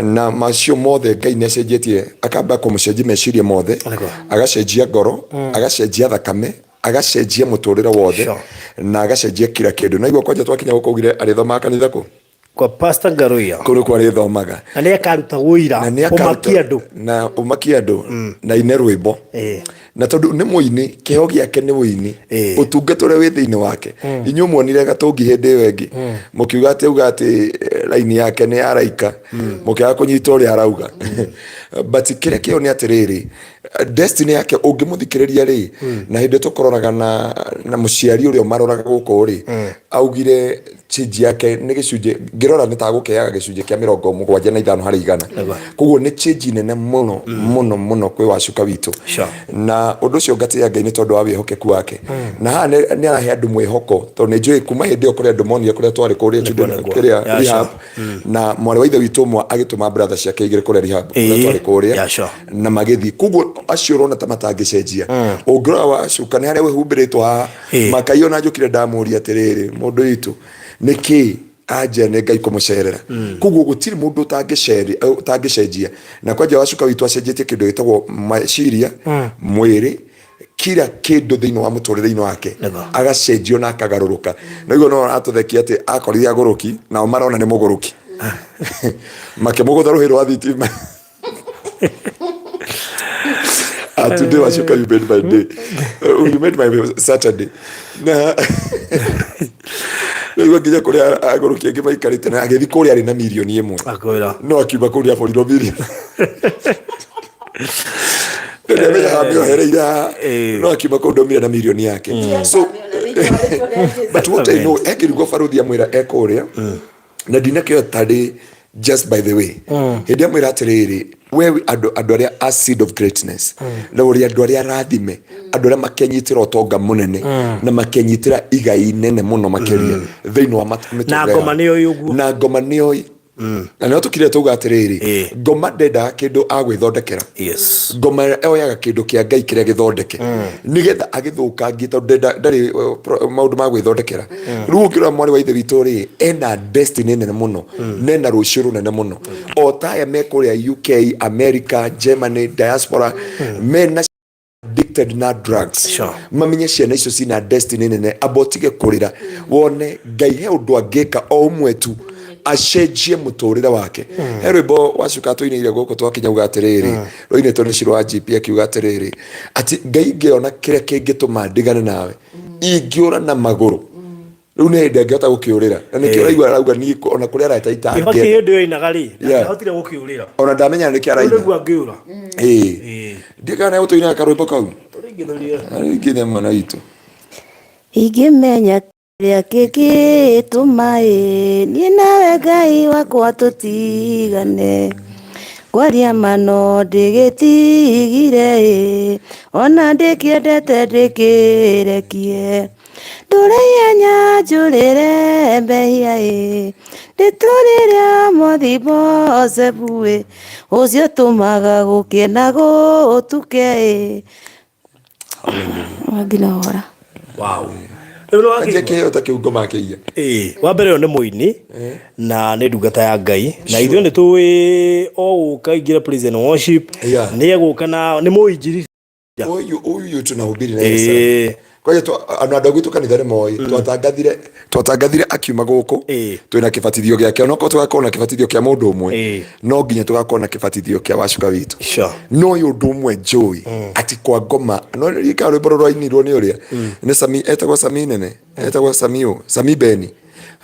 Na macio mothe Ngai nĩ acenjetie, akamba kũmũcenjia meciria mothe, agacenjia ngoro, agacenjia thakame, agacenjia mũtũrĩre wothe, na agacenjia kila kĩndũ. Na igua kwanja twakinya gũkũ augire arĩthomaga kanitha kũ? Kwa Pastor Ngaruiya. Kũu nĩkuo arĩthomaga. Na nĩ akaruta ũira. Na nĩ akaruta- ũmakie andũ. Na ũmakie andũ na ine rwĩmbo, na tondũ nĩ mũini, kĩheo gĩake nĩ ũini. Ũtungata ũrĩa wĩ thĩinĩ wake, inyuĩ muonire gatũngi hĩndĩ ĩyo ĩngĩ mũkiuga atĩ auga atĩ raini yake nĩ yaraika, mũkĩaga kũnyita ũrĩa arauga. But kĩrĩa kĩo nĩ atĩrĩrĩ, destiny yake ũngĩmũthikĩrĩria rĩ, na hĩndĩ tũkũroraga na mũciari ũrĩa ũmaroraga gũkũ rĩ, augire change yake nĩ gĩcunjĩ, ngĩrora nĩ ta gũkĩaga gĩcunjĩ kĩa 75 harĩ 100. Koguo nĩ change nene mũno mũno mũno kwĩ Wacuka witũ. Na ũndũ ũcio ngatĩĩa Ngai nĩ tondũ wa wĩhokeku wake, na haha nĩ arahe andũ mwĩhoko, tondũ nĩ njũĩ kuma hĩndĩ ĩyo kũrĩ andũ monire kũrĩa twarĩ kũrĩa kĩrĩa rehab, na mwarĩ wa ithe witũ ũmwe agĩtũma brother ciake igĩrĩ kũrĩa rehab kũrĩa twarĩ kũrĩa na magĩthiĩ. Koguo acio ũrona ta matangĩcenjia, ũngĩrora Wacuka nĩ harĩa wĩhumbĩrĩtwo haha. Makai ona njũkire ndamũria atĩrĩrĩ, mũndũ witũ nĩkĩ anja nĩ Ngai kũmũcerera. Koguo gũtirĩ mũndũ ũtangĩcenjia, na kwanja Wacuka witũ acenjetie kĩndũ gĩtagwo meciria, mwĩrĩ, kila kĩndũ thĩinĩ wa mũtũrĩre-inĩ wake agacenjio na akagarũrũka. Na igua no aratũthekia atĩ akorire agũrũki nao marona nĩ mũgũrũki, makĩmũgũtha rũhĩ rwa thitima. Today Wacuka, you made my day. You made my Saturday. Na rĩu nginya kũrĩa agũrũki angĩ maikarĩte na agĩthiĩ kũrĩa arĩ na mirioni 1. Akwĩra. No akiuma kũu nĩ aborirwo mirioni. Ndamenyaga mĩohereire haha. No akiuma kũu ndaumire na mirioni yake. So but what I know, ekĩrigwo baruthi amwĩra ekũrĩa na ndinakĩoya tarĩ just by the way, hĩndĩ amwĩra atĩrĩrĩ, we andũ arĩa a seed of greatness, na ũrĩa andũ arĩa arathime, andũ arĩa makenyitĩra ũtonga mũnene na makenyitĩra igai nene mũno makĩria thĩinĩ wa mĩtũrĩre Na ngoma yao. nĩoĩ ũguo. Na ngoma nĩoĩ, na nĩo tũkire tauga atĩrĩrĩ, ngoma ndendaga kĩndũ agwĩthondekera. Ngoma oyaga kĩndũ kĩa Ngai kĩrĩa gĩthondeke nĩgetha agĩthũkangie, tondũ ndarĩ maũndũ ma gwĩthondekera. Rĩu ũngĩrora mwarĩ wa ithe witũ rĩ, ena destiny nene mũno na ena rũciũ rũnene mũno, o ta aya me kũrĩa UK, America, Germany, diaspora, mena addicted na drugs. Mamenye ciana icio cina destiny nene, amba ũtige kũrĩra, wone Ngai he ũndũ angĩka o ũmwe tu acenjie mũtũrĩre wake. He rwĩmbo Wacuka tũinĩire gũkũ twakinya uga atĩrĩrĩ, rũinĩtwo nĩ Shiro wa GP, akiuga atĩrĩrĩ, atĩ Ngai ngĩona kĩrĩa kĩngĩtũma ndigane nawe ingĩũra na magũrũ. Rĩu Rĩu nĩ hĩndĩ angĩhota gũkĩũrĩra, na nĩkĩo ũraigua arauga niĩ ona kũrĩ arata Gĩbaki itangĩenda. Hĩndĩ ĩyo ainaga rĩ, Yeah. ndangĩahotire gũkĩũrĩra. Ona ndamenya nĩkĩ Rĩu araina. nĩguo angĩũra. Ĩĩ. Ĩĩ. Ndiũĩ kana nĩegũtũinĩra karwĩmbo kau. Tũringithũrie. Arĩngithia mwana witũ. Ingĩmenya kĩrĩa kĩngĩtũma ĩ niĩ nawe Ngai wakwa tũtigane, kwaria ma no ndĩgĩtigire ĩ, ona ndĩkĩendete ndĩkĩrekie. Ndũre ihenya njũrĩre mehia ĩ, ndĩtũrĩre mwathi Bosebu ĩ, ũcio ũtũmaga gũkĩe na gũtuke ĩ. Wangĩ no hora. Wow. Rĩu nĩ Anjia wakĩigua? kĩheo ta kĩu ngoma akĩiya. Ĩĩ, wa mbere ũyũ nĩ mũini na nĩ ndungata ya Ngai, na ithuĩ nĩ tũĩ o gũka aingĩre praise and worship, nĩ egũka na nĩ mũinjiri. Ũyũ ũyũ tunahubiri naye sana. Kwa hiyo andũ andũ gwitũ kanitha nĩ moĩ twatangathire twatangathire akiuma gũkũ twĩna kĩbatithio gĩake, onokorwo tũgakorwo na kĩbatithio kĩa mũndũ ũmwe, no nginya tũgakorwo na kĩbatithio kĩa wacuka witũ. No ũyũ ũndũ ũmwe njũĩ atĩ kwa ngoma no rika rwĩmbo rũrũ rwainirwo nĩ ũrĩa nĩ Sami, etagwo Sami nene, etagwo Sami ũ, Sami Beni,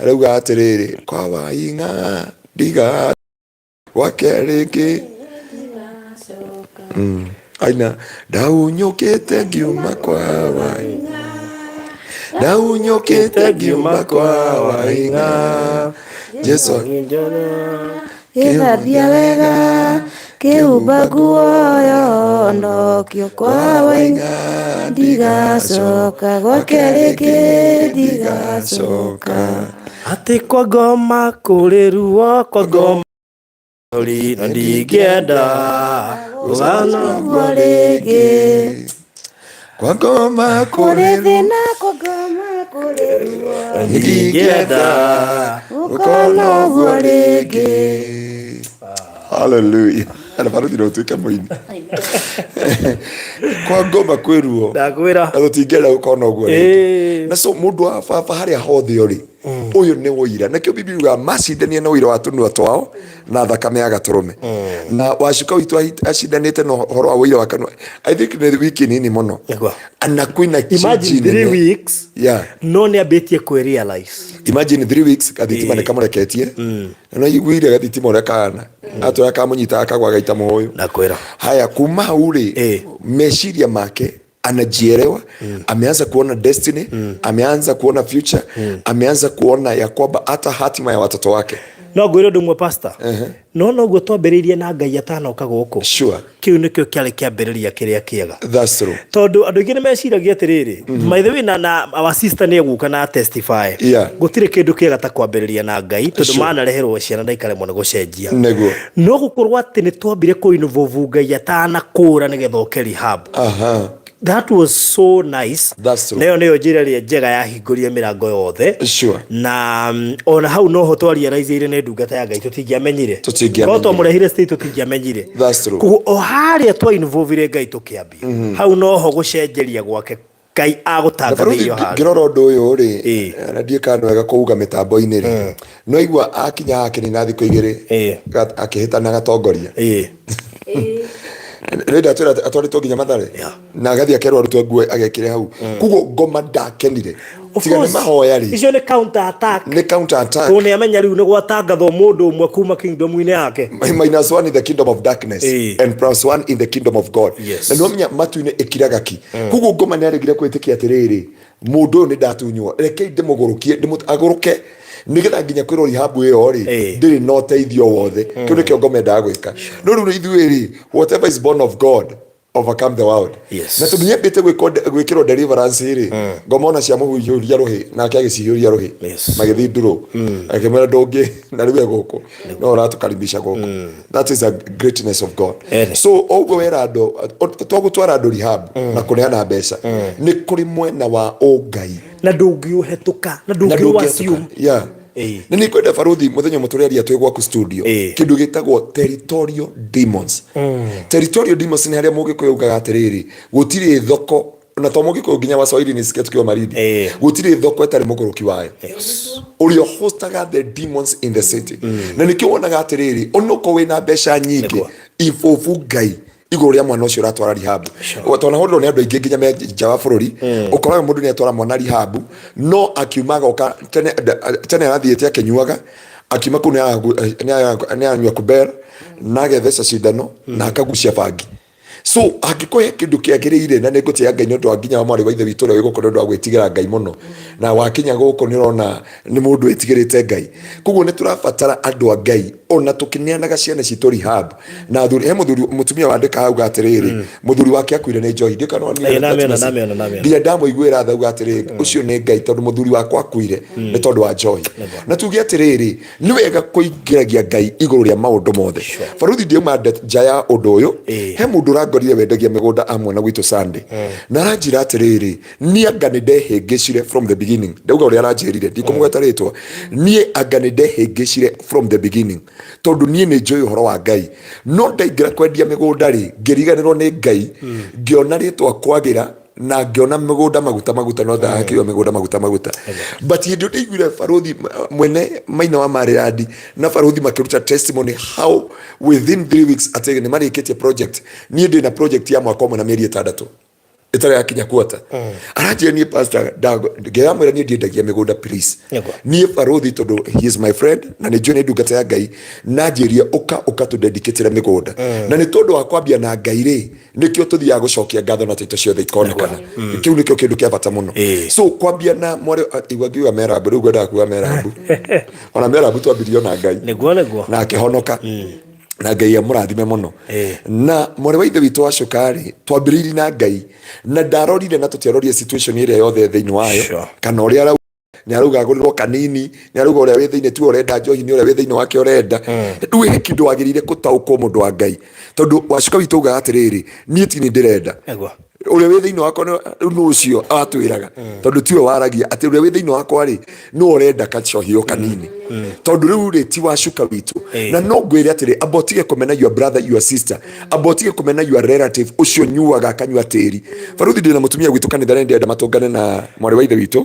arauga atĩrĩrĩ, kwa waing'a ndiga gwake rĩngĩ. Aina ndaunyũkĩte ngiuma kwa waing'a, ndaunyũkĩte ngiuma kwa waing'a, Jesu Gĩthambia wega kĩhumba nguo yonokio kwa waing'a ndigacoka gwake rĩngĩ ndigacoka. Atĩ kwa ngoma kũrĩ ruo, kwa ngoma kũrĩ, na ndingĩenda gũgana ũguo rĩngĩ. Kwa ngoma kũrĩ kũrĩ thĩna, kwa ngoma kũrĩ ruo, ndingĩenda gũkona ũguo rĩngĩ. Hallelujah. Na baruthi no ũtuĩke mũini. Kwa ngoma kwĩ ruo. Ndakwĩra. Na tũtingĩenda gũkona ũguo rĩngĩ. Na so mũndũ wa baba harĩa hothe ũrĩ, ũyũ nĩ ũira. Nakĩo Biblia yugaga macindanie na ũira wa tũnua twao na thakame ya gatũrũme. Na wacuka witũ acindanĩte na ũhoro wa ũira wa kanua. I think nĩ wiki nini mũno. Nĩguo. Na kwĩna Imagine change 3 nene. weeks. No nĩ ambĩtie kwĩ realize. Imagine 3 weeks gathitima nĩ kamũreketie. Na no iguire gathitima ũrĩa kahana. Atũra kamũnyita akagwa agaita mũhũyũ. Ndakwĩra. Haya, kuma hau rĩ, meciria make anajielewa, ameanza kuona destiny, ameanza kuona future, ameanza kuona ya kwamba hata hatima ya watoto wake. No ngwĩre ũndũ ũmwe, pastor. No noguo twambĩrĩirie na Ngai atanoka gũkũ. Kĩu nĩkĩo kĩarĩ kĩambĩrĩria kĩrĩa kĩega. That's true. Tondũ andũ aingĩ nĩ meciragia atĩrĩrĩ, by the way, na our sister nĩ egũka na testify. Gũtirĩ kĩndũ kĩega ta kwambĩrĩria na Ngai, tondũ manareherwo ciana na ikaremwo nĩ gũcenjia. Nĩguo. No gũkorwo atĩ nĩ twambire kũ involve Ngai atanakũra nĩgetha oke rehab. That was so nice. That's true. Na ĩyo nĩyo njĩra ĩrĩa njega yahingũrire mĩrango yothe. Na ona hau noho twarealizeire nĩ ndungata ya Ngai, tũtingĩamenyire. Tũtingĩamenyire. Korwo twamũrehire state tũtingĩamenyire. That's true. Koguo o harĩa twa involve Ngai tũkĩambia, hau noho gũcenjeria gwake Ngai agũtangathĩirio harĩa. Ngĩrora ũndũ ũyũ rĩ, na ndiũĩ kana nĩ wega kũuga mĩtambo-inĩ rĩ, no igua akinya haha akĩnina thikũ igĩrĩ, akĩhĩtana gatongoria. Rĩu ndatwĩra atwarĩtwo nginya Mathare na agathiĩ akerwo arutwo nguo agekĩre hau. Koguo ngoma ndakenire. Of Tiga nĩ course, mahoya rĩ. Icio nĩ counter attack. Nĩ counter attack. Tondũ nĩ amenya rĩu nĩ gwatangathwo mũndũ ũmwe kuma kingdom-inĩ yake. Minus one in the kingdom of darkness and plus one in the kingdom of God. Na nĩ wamenya matu-inĩ ĩkiraga ki. Koguo ngoma nĩ aregire kwĩtĩkia atĩrĩrĩ, mũndũ ũyũ nĩ ndatunywo, rekei ndĩmũgũrũkie, agũrũke nĩgetha nginya kwĩrwo rehab ĩyo rĩ, ndĩrĩ na ũteithio wothe. Kĩu nĩkĩo ngoma endaga gwĩka. No rĩu ithuĩ rĩ, whatever is born of God overcome the world. Na tondũ nĩambĩte gwĩkĩrwo deliverance rĩ, ngoma ona ciamũhiũria rũhĩ nake agĩcihiũria rũhĩ. Magĩthiĩ ndurũ. Akĩmwĩra ndũngĩ, na rĩu e gũkũ no ũratũkaribisha gũkũ. That is a greatness of God. So ũguo wera andũ, twagũtwara andũ rehab na kũneana mbeca, nĩ kũrĩ mwena wa ũngai. Na ndũngĩũhetũka, na Na ndũngĩũ ndũngĩhetũka. assume. Nĩ nĩ kwenda baruthi mũthenya ũmwe tũrĩaria twĩ gwaku studio, kĩndũ gĩtagwo territorial demons. Territorial demons nĩ harĩa mũgĩkũyũ augaga atĩrĩrĩ, gũtirĩ thoko, na to mũgĩkũyũ nginya Waswahili nisikia tukiwa Malindi, gũtirĩ thoko ĩtarĩ mũgũrũki wayo ũrĩa hostaga the demons in the city. Na nĩkĩo wonaga atĩrĩrĩ, onokorwo wĩna mbeca nyingĩ, ibobu Ngai Igũrũ rĩa mwana ũcio ũratwara rehab, twanahũrĩrwo nĩ andũ aingĩ nginya me nja wa bũrũri. Ũkoraga mũndũ nĩ atwara mwana rehab, no akiuma agoka tene tene arathiĩte akĩnyuaga, akiuma kũu nĩ aranyua kuber na agetheca cindano na akagucia bangi. So angĩkorwo he kĩndũ kĩagĩrĩire, na nĩ ngũtĩĩa Ngai nĩ ũndũ wa nginya wa mwarĩ wa ithe witũ ũrĩa wĩ gũkũ, nĩ ũndũ wa gwĩtigĩra Ngai mũno, na wakinya gũkũ nĩ ũrona nĩ mũndũ wĩtigĩrĩte Ngai. Koguo nĩ tũrabatara andũ a Ngai ona tũkĩneanaga ciana citũ rehab na athuri. He mũthuri, mũtumia wandĩka auga atĩrĩrĩ, mũthuri wake akuire nĩ njohi. Ndiũĩ kana wonire Ĩĩ, that ndamĩona, message. ndamĩona, ndamĩona. Nginya ndamũiguĩra tha, auga atĩrĩrĩ, ũcio nĩ Ngai, tondũ mũthuri wakwa akuire nĩ tondũ wa njohi. Na tuge atĩrĩrĩ, nĩ wega kũingĩragia Ngai igũrũ rĩa maũndũ mothe. Baruthi, ndiauma nja ya ũndũ ũyũ. He mũndũ ũrangorire wendagia mĩgũnda amwena gwitũ Sunday, na aranjĩra atĩrĩrĩ, niĩ anga nĩ ndehĩngĩcire from the beginning. Ndauga ũrĩa aranjĩrire, ndikũmũgweta rĩtwa. Niĩ anga nĩ ndehĩngĩcire from the beginning, tondũ niĩ nĩ njũĩ ũhoro wa Ngai, no ndaingĩra kwendia mĩgũnda rĩ, ngĩriganĩrwo nĩ Ngai, ngĩona rĩtwa kwagĩra na ngĩona mĩgũnda maguta maguta, no ndakiuga mĩgũnda maguta maguta. But hĩndĩ ĩyo ndaiguire baruthi mwene Maina wa Marirandi na baruthi makĩruta testimony how within 3 weeks atĩ nĩ marĩkĩtie project. Niĩ ndĩ na project ya mwaka ũmwe na mĩeri 6 ĩtarĩ yakinya quarter. Aranjĩra, niĩ pastor, ngĩramwĩra niĩ ndiendagia mĩgũnda, please. Niĩ baruthi, tondũ he is my friend na nĩ njũĩ nĩ ndungata ya Ngai, na njĩrie ũka ũka tũdedicatĩre mĩgũnda. Na nĩ tondũ wa kwambia na Ngai rĩ, nĩkĩo tũthiaga gũcokia ngatho na taito ciothe ikonekana. Kĩu nĩkĩo kĩndũ kĩa bata mũno. So kwambia na mwarĩ igua ngiuga Merabu, rĩu ngwendaga kuga Merabu, ona Merabu twambirio na Ngai Nĩguo, nĩguo. Na akĩhonoka, na Ngai amũrathime mũno. Na mwarĩ wa ithe witũ wa cukari, twambĩrĩirie na Ngai na ndarorire na tũtiarorire situation ĩrĩa yothe thĩinĩ wayo. Kana ũrĩa arauga, nĩ arauga agũrĩrwo kanini, nĩ arauga ũrĩa wĩ thĩinĩ tiwe ũrenda njohi, nĩ ũrĩa wĩ thĩinĩ wake ũrenda. Rĩu he kĩndũ wagĩrĩire gũtaũkwo, mũndũ wa Ngai, tondũ wacuka witũ augaga atĩrĩrĩ, niĩ ti niĩ ndĩrenda, ũrĩa wĩ thĩinĩ wakwa rĩu nĩ ũcio atwĩraga, tondũ tiwe waragia atĩ ũrĩa wĩ thĩinĩ wakwa rĩ nĩ ũrenda kacohio kanini, tondũ rĩu rĩ ti wacuka witũ. Na no ngwĩre atĩrĩ, amba ũtige kũmena your brother, your sister, amba ũtige kũmena your relative ũcio nyuaga akanyua tĩri. Baruthi, ndĩna mũtumia gwitũ kanitha nĩ ndĩrenda matũngane na mwarĩ wa ithe witũ.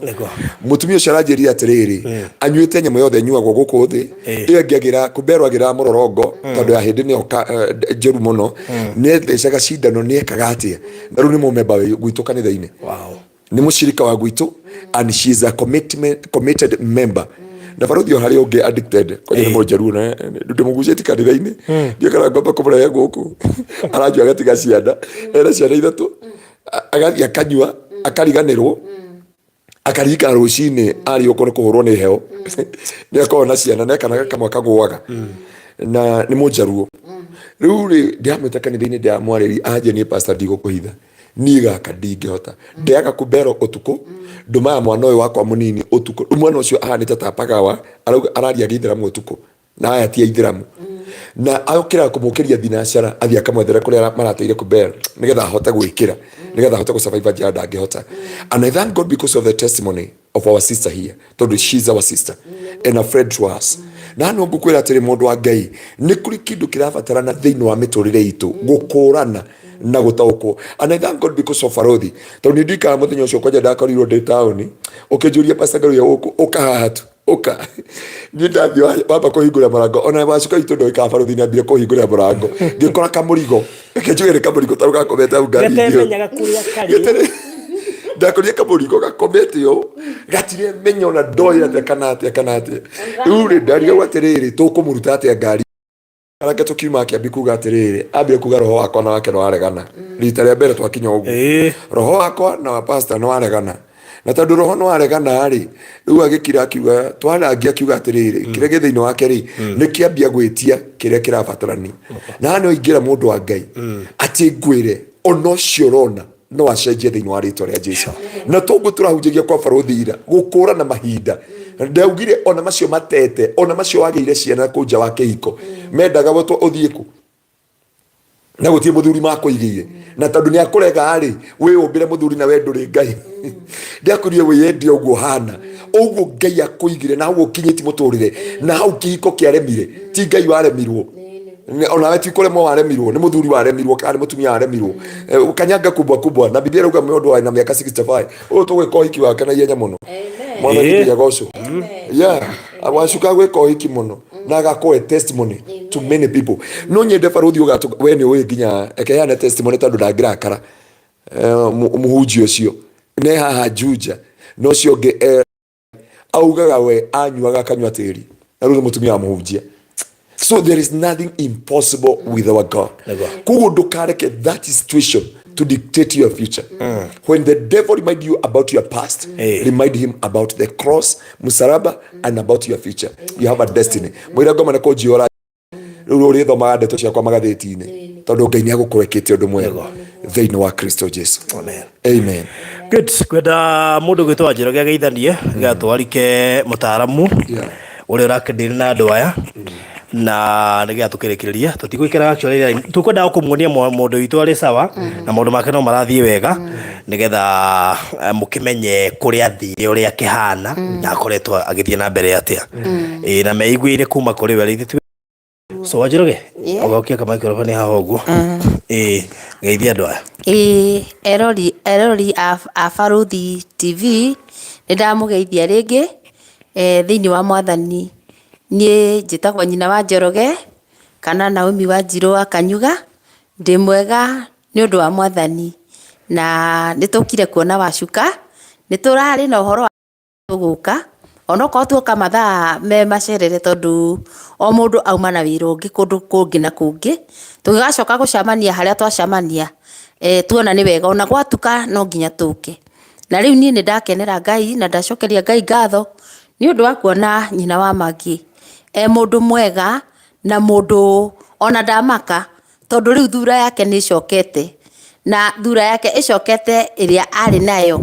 Mũtumia ũcio aranjĩrire atĩrĩrĩ, anyuĩte nyamũ yothe ĩnyuagwo gũkũ thĩ. Ĩyo ĩngĩ agĩra kumberwo, agĩra mũrorongo, tondũ ya hĩndĩ nĩyo njũru mũno, nĩ ethecaga cindano, nĩ ekaga atĩa, na rĩu nĩ mũmemba gwitũ kanitha-inĩ. Nĩ mũcirika wa gwitũ and she is a committed member. Na baruthi, o harĩ ũngĩ addicted kwanja nĩ mũnjaruo na ndĩmũgucĩti kanitha-inĩ, ndiĩ kana ngomba kũmũrehe gũkũ. Aranjua agatiga ciana, ena ciana ithatũ, agathiĩ akanyua, akariganĩrwo, akaririkana rũcinĩ ariũkwo nĩ kũhũrwo nĩ heho. Nĩ akoragwo na ciana na kana kamwe kagũaga, na nĩ mũnjaruo. Rĩu rĩ, ndĩramwĩta kanitha-inĩ, ndĩramwarĩria, anje niĩ pastor, ndigũkũhitha, niĩ gaka ndingĩhota, ndeaga kumbero ũtukũ, ndũmaga mwana ũyũ wakwa mũnini ũtukũ. Rĩu mwana ũcio ahanĩte ta pagawa, arauga araria gĩithĩramu ũtukũ, na aya ti aithĩramu, na okĩraga kũmũkĩria thinacara, athiĩ akamwethere kũrĩa marateire kumbero nĩgetha ahote gwĩkĩra, nĩgetha ahote gũsurvive njĩra ndangĩhota. And I thank God because of the testimony of our sister here, tondũ she is our sister and a friend to us. Na no ngũkwĩra atĩrĩ, mũndũ wa Ngai, nĩ kũrĩ kĩndũ kĩrabatarana thĩinĩ wa mĩtũrĩre itũ, gũkũrana na gũtaũkwo. And I thank God because of barothi, tondũ nĩ ndikaga mũthenya ũcio kwanja ndakorirwo ndĩ taũni, ũkĩnjũria, "Pastor Ngaruiya, gũkũ ũka haha tu, ũka." Niĩ ndathiĩ wamba kũhingũra mũrango, ona wacuka itũ ndoĩkaga barothi nĩ ambire kũhingũra mũrango, ngĩkora kamũrigo. Reke njuge nĩ kamũrigo tarũ gakomete hau ngari-inĩ ĩyo. Gatemenyaga kũrĩa karĩ. Ndakorire kamũrigo gakomete ũũ, gatiremenya ona ndoĩ atĩa kana atĩa kana atĩa. Rĩu rĩ, ndarigagwo atĩrĩrĩ, tũkũmũruta atĩa ngari? Arake tũkiuma, akĩambi kuga atĩrĩrĩ, ambire kuga roho wakwa na wake nĩwaregana. Rita rĩa mbere twakinya ũguo, roho wakwa na wa pastor nĩwaregana. Na tondũ roho nĩwaregana rĩ, rĩu agĩkira, akiuga twarangia, akiuga atĩrĩrĩ, kĩrĩa gĩ thĩinĩ wake rĩ nĩ kĩambia gwĩtia kĩrĩa kĩrabatarania. Na haha no ingĩra mũndũ wa Ngai atĩ ngwĩre, ona ũcio ũrona no acenjie thĩinĩ wa rĩtwa rĩa Jesu. Na toguo tũrahunjagia kwa barothi ira, gũkũrana mahinda, ndaugire ona macio matete, ona macio wagĩire ciana kũu nja wa kĩhiko, mendaga wetwo ũthiĩ kũ na gũtirĩ mũthuri makũigĩire, na tondũ nĩ akũrega rĩ, wĩyũmbĩre mũthuri na we ndũrĩ Ngai. Ndiakwĩrire wĩyende ũguo hana ũguo Ngai akũigire, na hau ũkinyĩti mũtũrĩre, na hau kĩhiko kĩaremire, ti Ngai waremirwo. Onawe ti kũremwo waremirwo, nĩ mũthuri waremirwo kana nĩ mũtumia waremirwo. Kanyanga kubwa kubwa na Biblia ĩrauga mũndũ wa na mĩaka 65 ũyũ tũgwĩka ũhiki wake na ihenya mũno. Mwathani nginya gocwo. Yeah, wacuka gwĩka ũhiki mũno. Na agakorwo e testimony to many people. No nyende barũthi ũgatũ we nĩ ũĩ nginya ekeheane testimony tondũ ndangĩrakara. Mũhunjia ũcio ne haha Juja na ũcio ũngĩ augaga we anyuaga akanyua tĩri na rĩu nĩ mũtumia wa mũhunjia. So there is nothing impossible with our God. Koguo ndũkareke that situation to dictate your future. When the devil remind you about your past, remind him about the cross, musaraba, and about your future. You have a destiny. Mwĩre ngoma nĩ kũnjihũra rĩu ũrĩthomaga ndeto ciakwa magathĩti-inĩ tondũ Ngai nĩ agũkorwo ekĩte ũndũ mwega thĩinĩ wa Kristo Jesu. Amen. Amen. Good. Kwenda mũndũ gwĩtwo Wanjĩroge ageithanie gatwarike mũtaaramu ũrĩa ũrakĩndĩri na andũ aya na nĩgetha tũkĩrĩkĩrĩria tũtigwĩkĩra actually tũkwendaga kũmuonia mũndũ witũ arĩ sawa na maũndũ make no marathiĩ wega nĩgetha mũkĩmenye kũrĩa athire, ũrĩa akĩhana na akoretwo agĩthiĩ na mbere atĩa. Ĩĩ, na meiguĩire kuma kũrĩ we rĩu. So Wanjĩroge, ũgokia ka microphone haha ũguo. Ĩĩ, geithia andũ aya. Ĩĩ, erori a Barũthi TV, nĩ ndamũgeithia rĩngĩ thĩinĩ wa Mwathani. Niĩ njĩtagwo nyina wa Njoroge kana Naomi Wanjirũ wa Kanyuga. Ndĩ mwega nĩ ũndũ wa Mwathani na nĩ tũkire kuona Wacuka. Nĩ tũrarĩ na ũhoro wa tũgũka onokorwo tuoka mathaa me macerere tondũ o mũndũ auma na wĩra ũngĩ kũndũ kũngĩ na kũngĩ, tũgĩgacoka gũcemania harĩa twacemania, tuona nĩ wega ona gwatuka no nginya tũke. Na rĩu niĩ nĩ ndakenera Ngai na ndacokeria Ngai ngatho nĩ ũndũ wa kuona nyina wa Maggie e mũndũ mwega na mũndũ ona ndamaka tondũ rĩu thura yake nĩ ĩcokete, na thura yake ĩcokete ĩrĩa arĩ nayo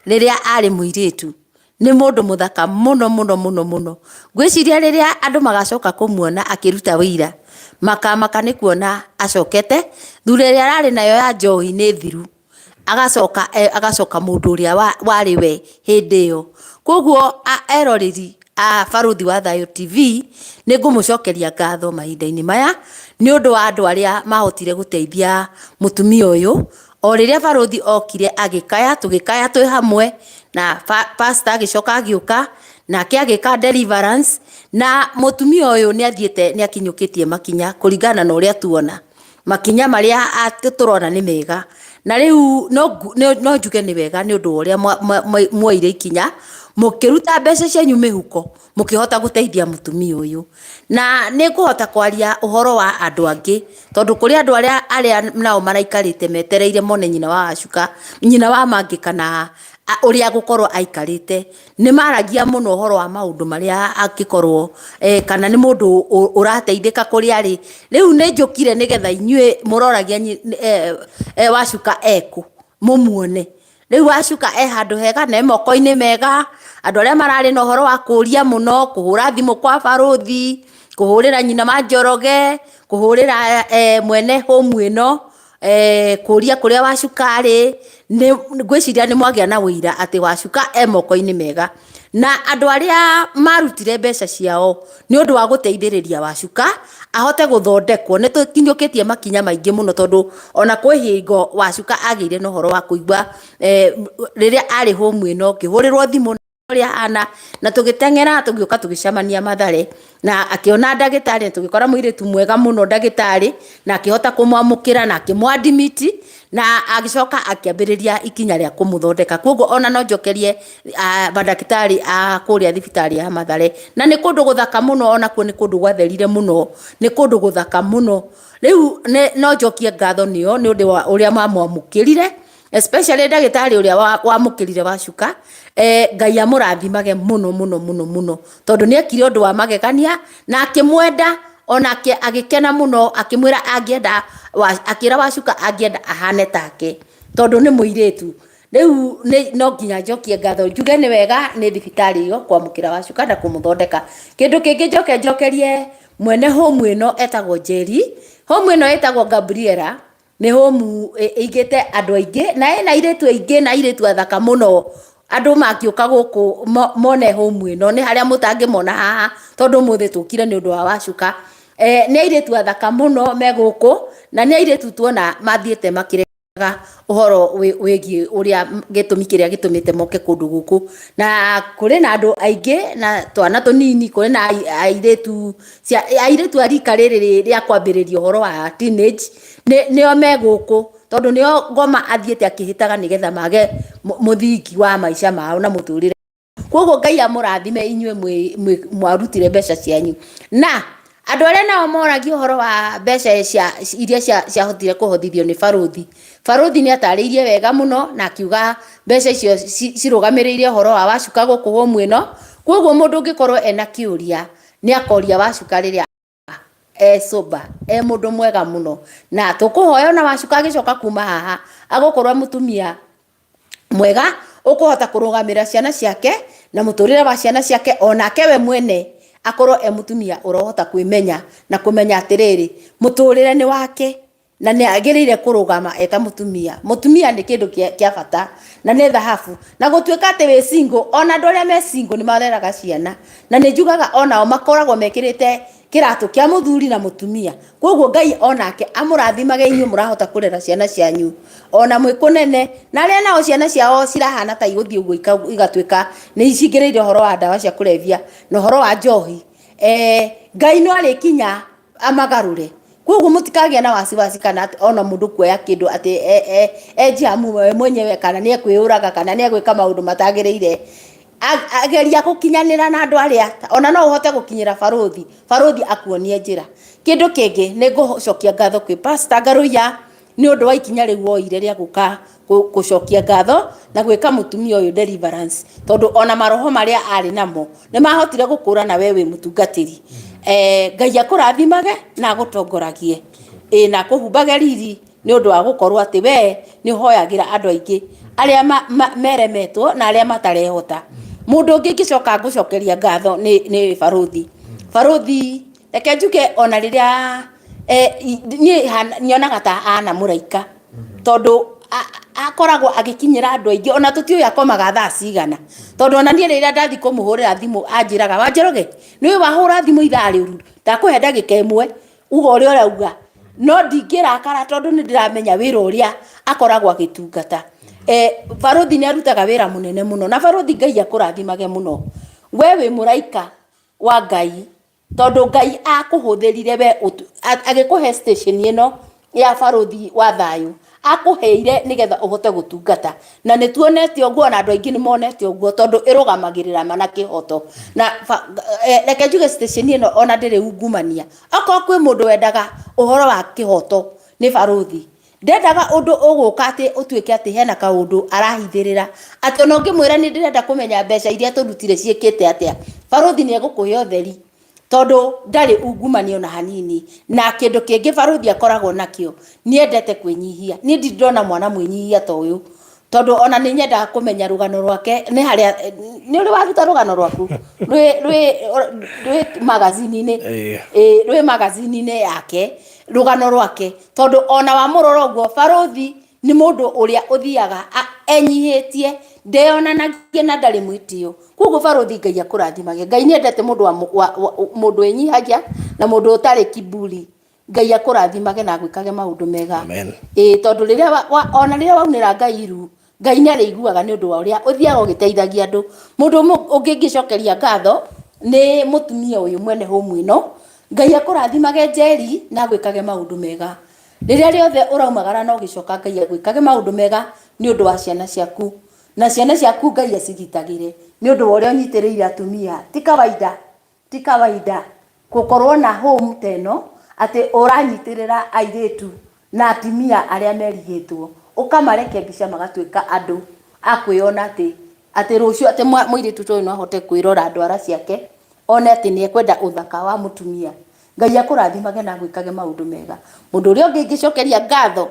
rĩrĩa arĩ mũirĩtu. Nĩ mũndũ mũthaka mũno mũno mũno mũno. Ngwĩciria rĩrĩa andũ magacoka kũmuona akĩruta wĩira, makamaka nĩ kuona acokete, thura ĩrĩa ararĩ nayo ya njohi nĩ thiru. Agacoka agacoka mũndũ ũrĩa warĩ we hĩndĩ ĩyo. Koguo eroreri a Barũthi wa Thayũ TV, nĩ ngũmũcokeria ngatho mahinda-inĩ maya, nĩ ũndũ wa andũ arĩa mahotire gũteithia mũtumia ũyũ. O rĩrĩa barũthi okire agĩkaya, tũgĩkaya twĩ hamwe, na pastor agĩcoka agĩũka, nake agĩka deliverance, na mũtumia ũyũ nĩ athiĩte nĩ akinyũkĩtie makinya kũringana na ũrĩa tuona. Makinya marĩa tũrona nĩ mega. Na rĩu no njuge nĩ wega nĩ ũndũ wa ũrĩa muoire ikinya, mũkĩruta mbeca cianyu mĩhuko, mũkĩhota gũteithia mũtumia ũyũ. Na nĩ ngũhota kwaria ũhoro wa andũ angĩ, tondũ kũrĩ andũ arĩa arĩa nao maraikarĩte metereire mone nyina wa Wacuka, nyina wa Mangĩ kana ũrĩa agũkorwo aikarĩte. Nĩ maragia mũno ũhoro wa maũndũ marĩa angĩkorwo kana nĩ mũndũ ũrateithĩka kũrĩa arĩ. Rĩu nĩ njũkire nĩgetha inyuĩ mũroragia Wacuka ekũ, mũmuone. Rĩu Wacuka e handũ hega na e moko-inĩ mega, andũ arĩa mararĩ na ũhoro wa kũria mũno, kũhũra thimũ kwa barũthi, kũhũrĩra nyina wa Njoroge, kũhũrĩra mwene home ĩno, kũria kũrĩa Wacuka arĩ, ngwĩciria nĩ mwagĩa na ũira atĩ Wacuka e moko-inĩ mega. Na andũ arĩa marutire mbeca ciao nĩ ũndũ wa gũteithĩrĩria Wacuka ahote gũthondekwo, nĩ tũkinyũkĩtie makinya maingĩ mũno tondũ ona kwĩ hingo Wacuka agĩire na ũhoro wa kũigua rĩrĩa arĩ home ĩno, ngĩhũrĩrwo thimũ ũrĩa ahana, na tũgĩteng'era tũgĩũka tũgĩcemania Mathare, na akĩona ndagĩtarĩ na tũgĩkora mũirĩtu mwega mũno ndagĩtarĩ, na akĩhota kũmwamũkĩra na akĩmũ admit, na agĩcoka akĩambĩrĩria ikinya rĩa kũmũthondeka. Koguo ona no njokerie mandagĩtarĩ a kũrĩa thibitarĩ ya Mathare, na nĩ kũndũ gũthaka mũno onakuo nĩ kũndũ gwatherire mũno, nĩ kũndũ gũthaka mũno. Rĩu no njokie ngatho nĩo nĩ ũndũ wa ũrĩa mamwamũkĩrire, especially ndagĩtarĩ ũrĩa wamũkĩrire Wacuka, Ngai amũrathimage mũno mũno mũno mũno, tondũ nĩ ekire ũndũ wa magegania na akĩmwenda onake agĩkena mũno akĩmwĩra angĩenda, akĩra Wacuka angĩenda ahane take tondũ nĩ mũirĩtu. Rĩu no nginya njokie ngatho njuge nĩ wega nĩ thibitarĩ ĩyo kwamũkĩra Wacuka na kũmũthondeka. Kĩndũ kĩngĩ njoke njokerie mwene home ĩno etagwo Njeri, home ĩno ĩtagwo Gabriela, nĩ home ĩigĩte andũ aingĩ na ĩna airĩtu aingĩ na airĩtu athaka mũno. Andũ mangĩũka gũkũ mone home ĩno nĩ harĩa mũtangĩmona haha tondũ ũmũthĩ tũkire nĩ ũndũ wa Wacuka. Nĩ airĩtu athaka mũno me gũkũ na nĩ airĩtu tuona mathiĩte makĩrĩ. Ũhoro wĩgiĩ ũrĩa gĩtũmi kĩrĩa gĩtũmĩte moke kũndũ gũkũ. Na kũrĩ na andũ aingĩ na twana tũnini, kũrĩ na airĩtu airĩtu a rika rĩrĩ rĩa kwambĩrĩria ũhoro wa teenage, nĩo me gũkũ, tondũ nĩo ngoma athiĩte akĩhĩtaga nĩgetha mage mũthingi wa maica mao na mũtũrĩre. Koguo Ngai amũrathime inyuĩ mwarutire mbeca cianyu. Na andũ arĩa nao moragia ũhoro wa mbeca cia iria ciahotire kũhothithio nĩ barũthi. Barũthi nĩ atarĩirie wega mũno na akiuga mbeca icio cirũgamĩrĩire ũhoro wa Wacuka gũkũ home ĩno. Koguo mũndũ ũngĩkorwo ena kĩũria nĩ akoria Wacuka rĩrĩa e sober, e mũndũ mwega mũno. Na tũkũhoya ona Wacuka agĩcoka kuma haha agũkorwo e mũtumia mwega ũkũhota kũrũgamĩrĩra ciana ciake na mũtũrĩre wa ciana ciake, onake we mwene akorwo e mũtumia ũrahota kwĩmenya na kũmenya atĩrĩrĩ, mũtũrĩre nĩ wake na nĩ agĩrĩire kũrũgama eta mũtumia. Mũtumia nĩ kĩndũ kĩa bata na nĩ thahabu. Na gũtuĩka atĩ wĩ single, ona andũ arĩa me single nĩ mareraga ciana, na nĩ njugaga onao makoragwo mekĩrĩte kĩratũ kĩa mũthuri na mũtumia. Koguo Ngai onake amũrathimage inyuĩ mũrahota kũrera ciana cianyu ona mwĩ kũnene, na arĩa nao ciana ciao cirahana ta igũthiĩ ũguo igatuĩka nĩ cingĩrĩire ũhoro wa ndawa cia kũrebia na ũhoro wa njohi, Ngai no arĩkinya amagarũre. Koguo mũtikagĩa na wasiwasi kana atĩ ona mũndũ kuoya kĩndũ atĩ enjihamu we mwenyewe, kana nĩ ekwĩyũraga, kana nĩ egwĩka maũndũ matagĩrĩire. Geria gũkinyanĩra na andũ arĩa ona no ũhote gũkinyĩra barũthi, barũthi akuonie njĩra. Kĩndũ kĩngĩ nĩ ngũcokia ngatho kwĩ Pastor Ngaruiya nĩ ũndũ wa ikinya rĩu woire rĩa gũka gũcokia ngatho na gwĩka mũtumia ũyũ deliverance, tondũ ona maroho marĩa arĩ namo nĩ mahotire gũkũra na we wĩ mũtungatĩri. Ngai akũrathimage na agũtongoragie, ĩ na akũhumbage riri nĩ ũndũ wa gũkorwo atĩ we nĩ ũhoyagĩra andũ aingĩ arĩa meremetwo na arĩa matarehota. Mũndũ ũngĩ ingĩcoka ngũcokeria ngatho nĩ barũthi. Barũthi reke njuge ona rĩrĩa niĩ nyonaga ta ana mũraika, tondũ akoragwo agĩkinyĩra andũ aingĩ, ona tũtiũĩ akomaga thaa cigana, tondũ ona niĩ rĩrĩa ndathiĩ kũmũhũrĩra thimũ anjĩraga, Wanjoroge nĩũĩ wahũra thimũ ithaa rĩũru, ndakũhe ndagĩka ĩmwe uga ũrĩa ũrauga, no ndingĩrakara tondũ nĩ ndĩramenya wĩra ũrĩa akoragwo agĩtungata. Barũthi nĩ arutaga wĩra mũnene mũno, na barũthi Ngai akũrathimage mũno, we wĩ mũraika wa Ngai, tondũ Ngai akũhũthĩrire we agĩkũhe station ĩno ya barũthi wa thayũ, akũheire nĩgetha ũhote gũtungata, na nĩ tuonete ũguo, na andũ aingĩ nĩ monete ũguo, tondũ ĩrũgamagĩrĩra ma na kĩhoto. Na reke njuge station ĩno ona ndĩrĩ ungumania. Okorwo kwĩ mũndũ wendaga ũhoro wa kĩhoto nĩ barũthi. Ndendaga ũndũ ũgũka atĩ ũtuĩke atĩ hena kaũndũ arahithĩrĩra, atĩ ona ũngĩmwĩra nĩ ndĩrenda kũmenya mbeca iria tũrutire ciĩkĩte atĩa, barũthi nĩ egũkũhe ũtheri, tondũ ndarĩ ungumania ona hanini. Na kĩndũ kĩngĩ barũthi akoragwo nakĩo, nĩ endete kwĩnyihia. Niĩ ndirĩ ndona mwana mwĩnyihia ta ũyũ, tondũ ona nĩ nyendaga kũmenya rũgano rwake. Nĩ harĩa nĩ ũrĩ waruta rũgano rwaku rwĩ magazini-inĩ, rwĩ magazini-inĩ yake, rũgano rwake, tondũ ona wamũrora ũguo barũthi nĩ mũndũ ũrĩa ũthiaga enyihĩtie, ndeyonanagia na ndarĩ mwĩtĩo. Koguo barũthi Ngai akũrathimage. Ngai nĩ endete mũndũ mũndũ wĩnyihagia na mũndũ ũtarĩ kiburi. Ngai akũrathimage na agwĩkage maũndũ mega. Amen. Ĩĩ, tondũ rĩrĩa ona rĩrĩa waunĩra Ngai iru, Ngai nĩ arĩiguaga nĩ ũndũ wa ũrĩa ũthiaga ũgĩteithagia andũ. Mũndũ ũngĩ ingĩcokeria ngatho nĩ mũtumia ũyũ mwene home ĩno. Ngai akũrathimage Njeri na agwĩkage maũndũ mega. Rĩrĩa rĩothe ũraumagara na ũgĩcoka, Ngai agwĩkage maũndũ mega nĩ ũndũ wa ciana ciaku. Na ciana ciaku Ngai acigitagĩre nĩ ũndũ wa ũrĩa ũnyitĩrĩire atumia. Ti kawaida, ti kawaida gũkorwo na home ta ĩno atĩ ũranyitĩrĩra airĩtu na atumia arĩa merigĩtwo, ũkamarekebisha magatuĩka andũ a kwĩyona atĩ rũciũ atĩ mũirĩtu ta ũyũ no ahote kwĩrora ndwara ciake, one atĩ nĩ ekwenda ũthaka wa mũtumia. Ngai akũrathimage na agwĩkage maũndũ mega. Mũndũ ũrĩa ũngĩ ingĩcokeria ngatho,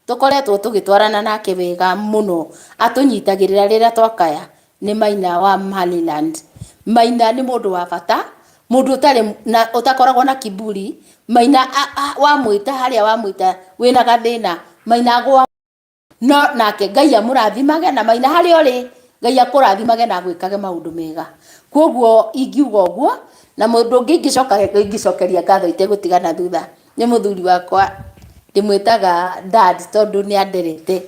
tũkoretwo tũgĩtwarana nake wega mũno, atũnyitagĩrĩra rĩrĩa twakaya, nĩ Maina wa Maryland. Maina nĩ mũndũ wa bata, mũndũ ũtarĩ na ũtakoragwo na kiburi. Maina wamwĩta harĩa wamwĩta wĩna gathĩna, Maina agwa no nake Ngai amũrathimage. Na Maina harĩa ũrĩ, Ngai akũrathimage na agwĩkage maũndũ mega. Koguo ingiuga ũguo. Na mũndũ ũngĩ ingĩcoka ingĩcokeria ngatho itegũtigana thutha nĩ mũthuri wakwa. Ndĩmwĩtaga dad tondũ nĩ anderete.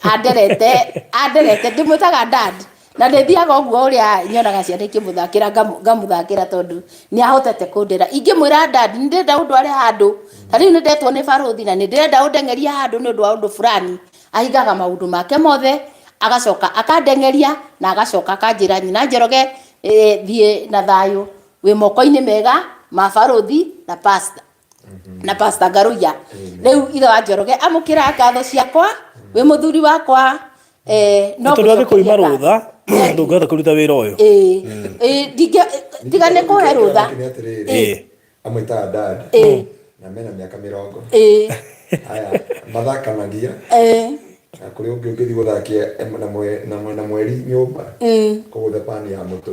Anderete, anderete, ndĩmwĩtaga dad. Na ndĩthiaga ũguo ũrĩa nyonaga ciana ikĩmũthakĩra ngamũthakĩra tondũ nĩ ahotete kũndera. Ingĩmwĩra dad nĩ ndĩrenda ũndware handũ, ta rĩu nĩ ndetwo nĩ barũthi na nĩ ndĩrenda ũndeng'erie handũ nĩ ũndũ wa ũndũ fulani, ahingaga maũndũ make mothe, agacoka akandeng'eria na agacoka akanjĩra nyina Njoroge thiĩ na thayũ, wĩ moko-inĩ mega ma barũthi na pastor. Na Pastor Ngaruiya. Rĩu ithe wa Njoroge, amũkĩra ngatho ciakwa, wĩ mũthuri wakwa, no Tondũ angĩkũima ngũcokeria ngatho. Rũtha ndũngĩhota kũruta wĩra ũyũ. Ĩĩ, tiga nĩ kũhe rũtha. Nĩ atĩrĩrĩ, amwĩtaga dad na mena mĩaka 40. Aya mathakanagia na kũrĩ ũngĩ ũngĩthiĩ gũthakia na mweri nyũmba kũgũtha pani ya mũtũ.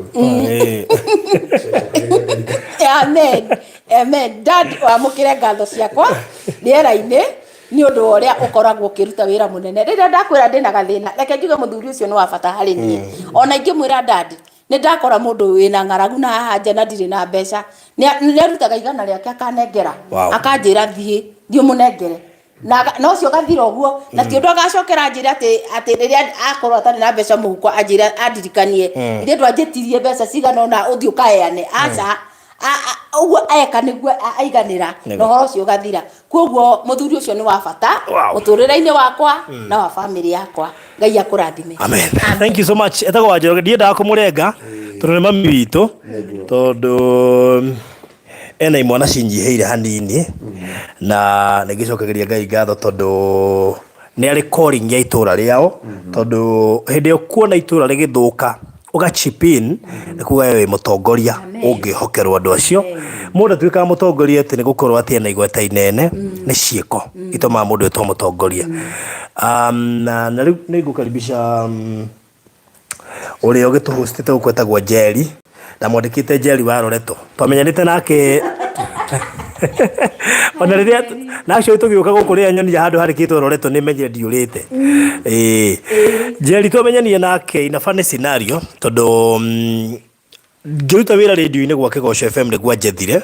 Cokeria Ngai ngatho. Amen, amen. Dad, wamũkĩre ngatho ciakwa rĩera-inĩ nĩ ũndũ wa ũrĩa ũkoragwo ũkĩruta wĩra mũnene. Rĩrĩa ndakwĩra ndĩna gathĩna, reke njuge mũthuri ũcio nĩ wa bata harĩ niĩ. Ona ingĩmwĩra dad, nĩ ndakora mũndũ wĩna ng'aragu na haha nja na ndirĩ na mbeca, nĩ arutaga 100 rĩake akanengera. Akanjĩra thiĩ, thiĩ ũmũnengere. Na ũcio ũgathira ũguo, na ti ũndũ agacokera anjĩre atĩ rĩrĩa akorwo atarĩ na mbeca mũhuko anjĩre andirikanie. Ithe ndwanjĩtirie mbeca cigana ũna ũthiĩ ũkaheane. Aca. Ũguo eka nĩguo aiganĩra, na ũhoro ũcio ũgathira. Koguo mũthuri ũcio nĩ wa bata mũtũrĩre-inĩ wakwa na wa bamĩrĩ yakwa. Ngai akũrathime. Amen. Thank you so much. Etagwo wa Njoroge, ndiendaga kũmũrenga tondũ nĩ mami witũ, tondũ ena imwana cinyihĩire hanini, na nĩ ngĩcokagĩria Ngai ngatho tondũ nĩ arĩ calling ya itũra rĩao, tondũ hĩndĩ ĩyo kuona itũra rĩgĩthũka ũga chip in nĩ kuga we wĩ mũtongoria ũngĩhokerwo andũ acio. Mũndũ atuĩkaga mũtongoria atĩ nĩ gũkorwo atĩ ena igweta inene, nĩ ciĩko itũmaga mũndũ etwo mũtongoria. Na rĩu nĩ ngũkaribisha ũrĩa ũgĩtũhostĩte gũkũ etagwo Njeri, na mwandĩkĩte Njeri wa Loreto. Twamenyanĩte nake ona rĩrĩa na actually tũgĩũka gũkũ rĩrĩa nyonire handũ handĩkĩtwo Loreto nĩ menyire ndiũrĩte. Ĩĩ. Njeri twamenyanire nake in a funny scenario tondũ ngĩruta wĩra rĩndiũ-inĩ gwa Kĩgoco FM nĩguo anjethire,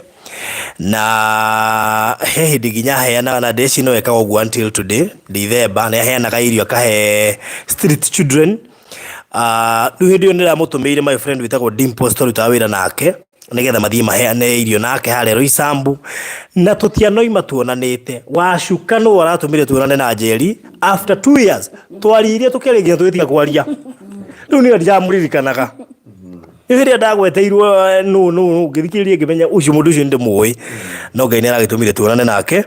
na he hĩndĩ nginya aheanaga, na ndĩreciria no ekaga ũguo until today, Ndithemba nĩ aheanaga irio akahe street children. Rĩu hĩndĩ ĩyo nĩ ndamũtũmĩire my friend wĩtagwo Dimples twarutaga wĩra nake nĩgetha mathiĩ maheane irio nake harĩa Roysambu, na tũtianoima tuonanĩte. Wacuka nĩwe ũratũmire tuonane na Njeri after 2 years, twaririe tũkĩaria nginya tũgĩtiga kwaria. Rĩu niĩ ndiramũririkanaga. Rĩu hĩndĩ ĩrĩa ndagweteirwo nũ nũ nũ, ngĩthikĩrĩria ngĩmenya ũcio mũndũ ũcio nĩndĩmũĩ, no Ngai nĩ aragĩtũmire tuonane nake,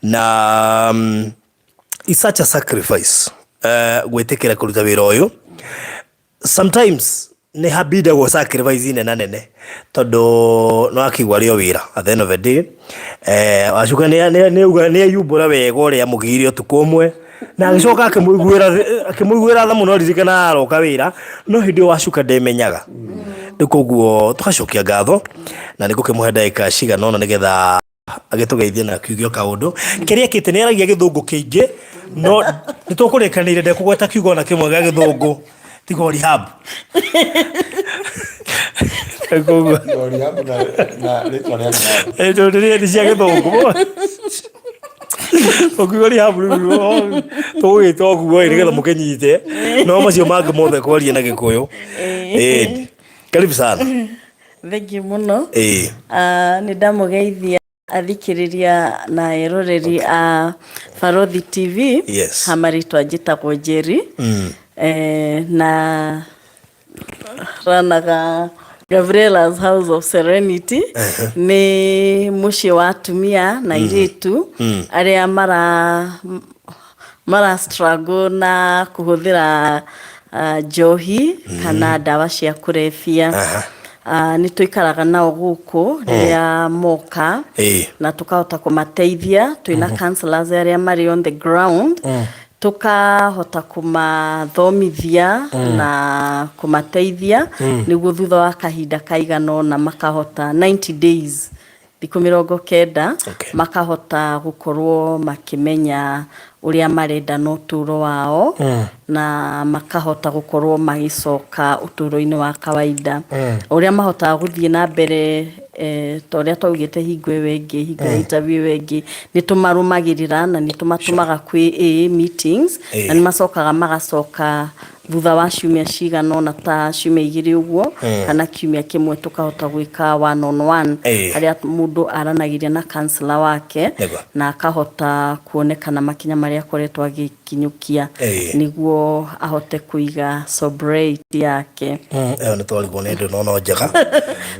na it's such a sacrifice gwĩtĩkĩra kũruta wĩra ũyũ. Sometimes nĩ habindagwo sacrifice nene nene tondũ nĩ wakĩigua arĩ o wĩra at the end of the day. Wacuka nĩ ayumbũra wega ũrĩa amũgiire ũtukũ ũmwe, na agĩcoka akĩmũiguĩra tha mũno aririkana aroka wĩra, no hĩndĩ ĩyo Wacuka ndemenyaga. Rĩu koguo tũgacokia ngatho na nĩ ngũkĩmũhe ndagĩka cigana ũna nĩgetha agĩtũgeithie na akiuge o kaũndũ. Kĩrĩa ekĩte nĩ aragia gĩthũngũ kĩingĩ, no nĩ tũkũrĩkanĩire ndekũgweta kiugo ona kĩmwe gĩa gĩthũngũ tiga o rehab. Koguo O rehab na rĩtwa rĩa rehab. Tondũ rĩrĩa nĩ cia gĩthũngũ. Ũkiuga rehab rĩu tũgũgĩta ũguo ĩ nĩgetha mũkĩnyite, no macio mangĩ mothe kwaria na Gĩkũyũ. Ĩĩ. Karibu sana. Thengiũ mũno. Nĩ ndamũgeithia athikĩrĩria na eroreri a Barothi TV. Ha marĩtwa njĩtagwo Njeri. Na ranaga Gabriela's House of Serenity. Nĩ mũciĩ wa atumia na airĩtu arĩa mara struggle na kũhũthĩra njohi kana ndawa cia kũrebia. Nĩ tũikaraga nao gũkũ rĩrĩa moka na tũkahota kũmateithia. Twĩna counselors arĩa marĩ on the ground, tũkahota kũmathomithia na kũmateithia nĩguo thutha wa kahinda kaigana ũna makahota 90 days, thikũ 90, makahota gũkorwo makĩmenya ũrĩa marenda na ũtũũro wao na makahota gũkorwo magĩcoka ũtũũro-inĩ wa kawaida. Ũrĩa mahotaga gũthiĩ na mbere. Ta ũrĩa twaugĩte hingo ĩyo ĩngĩ, hingo ya interview ĩyo ĩngĩ, nĩ tũmarũmagĩrĩra na nĩ tũmatũmaga kwĩ AA meetings, na nĩ macokaga magacoka thutha wa ciumia cigana ũna, ta ciumia 2 ũguo kana kiumia kĩmwe, tũkahota gwĩka one on one, harĩa mũndũ aranagĩria na counselor wake na akahota kuonekana makinya marĩa akoretwo agĩkinyũkia nĩguo ahote kũiga sobriety yake. Ĩyo nĩ twarigwo nĩ ndũ no njega.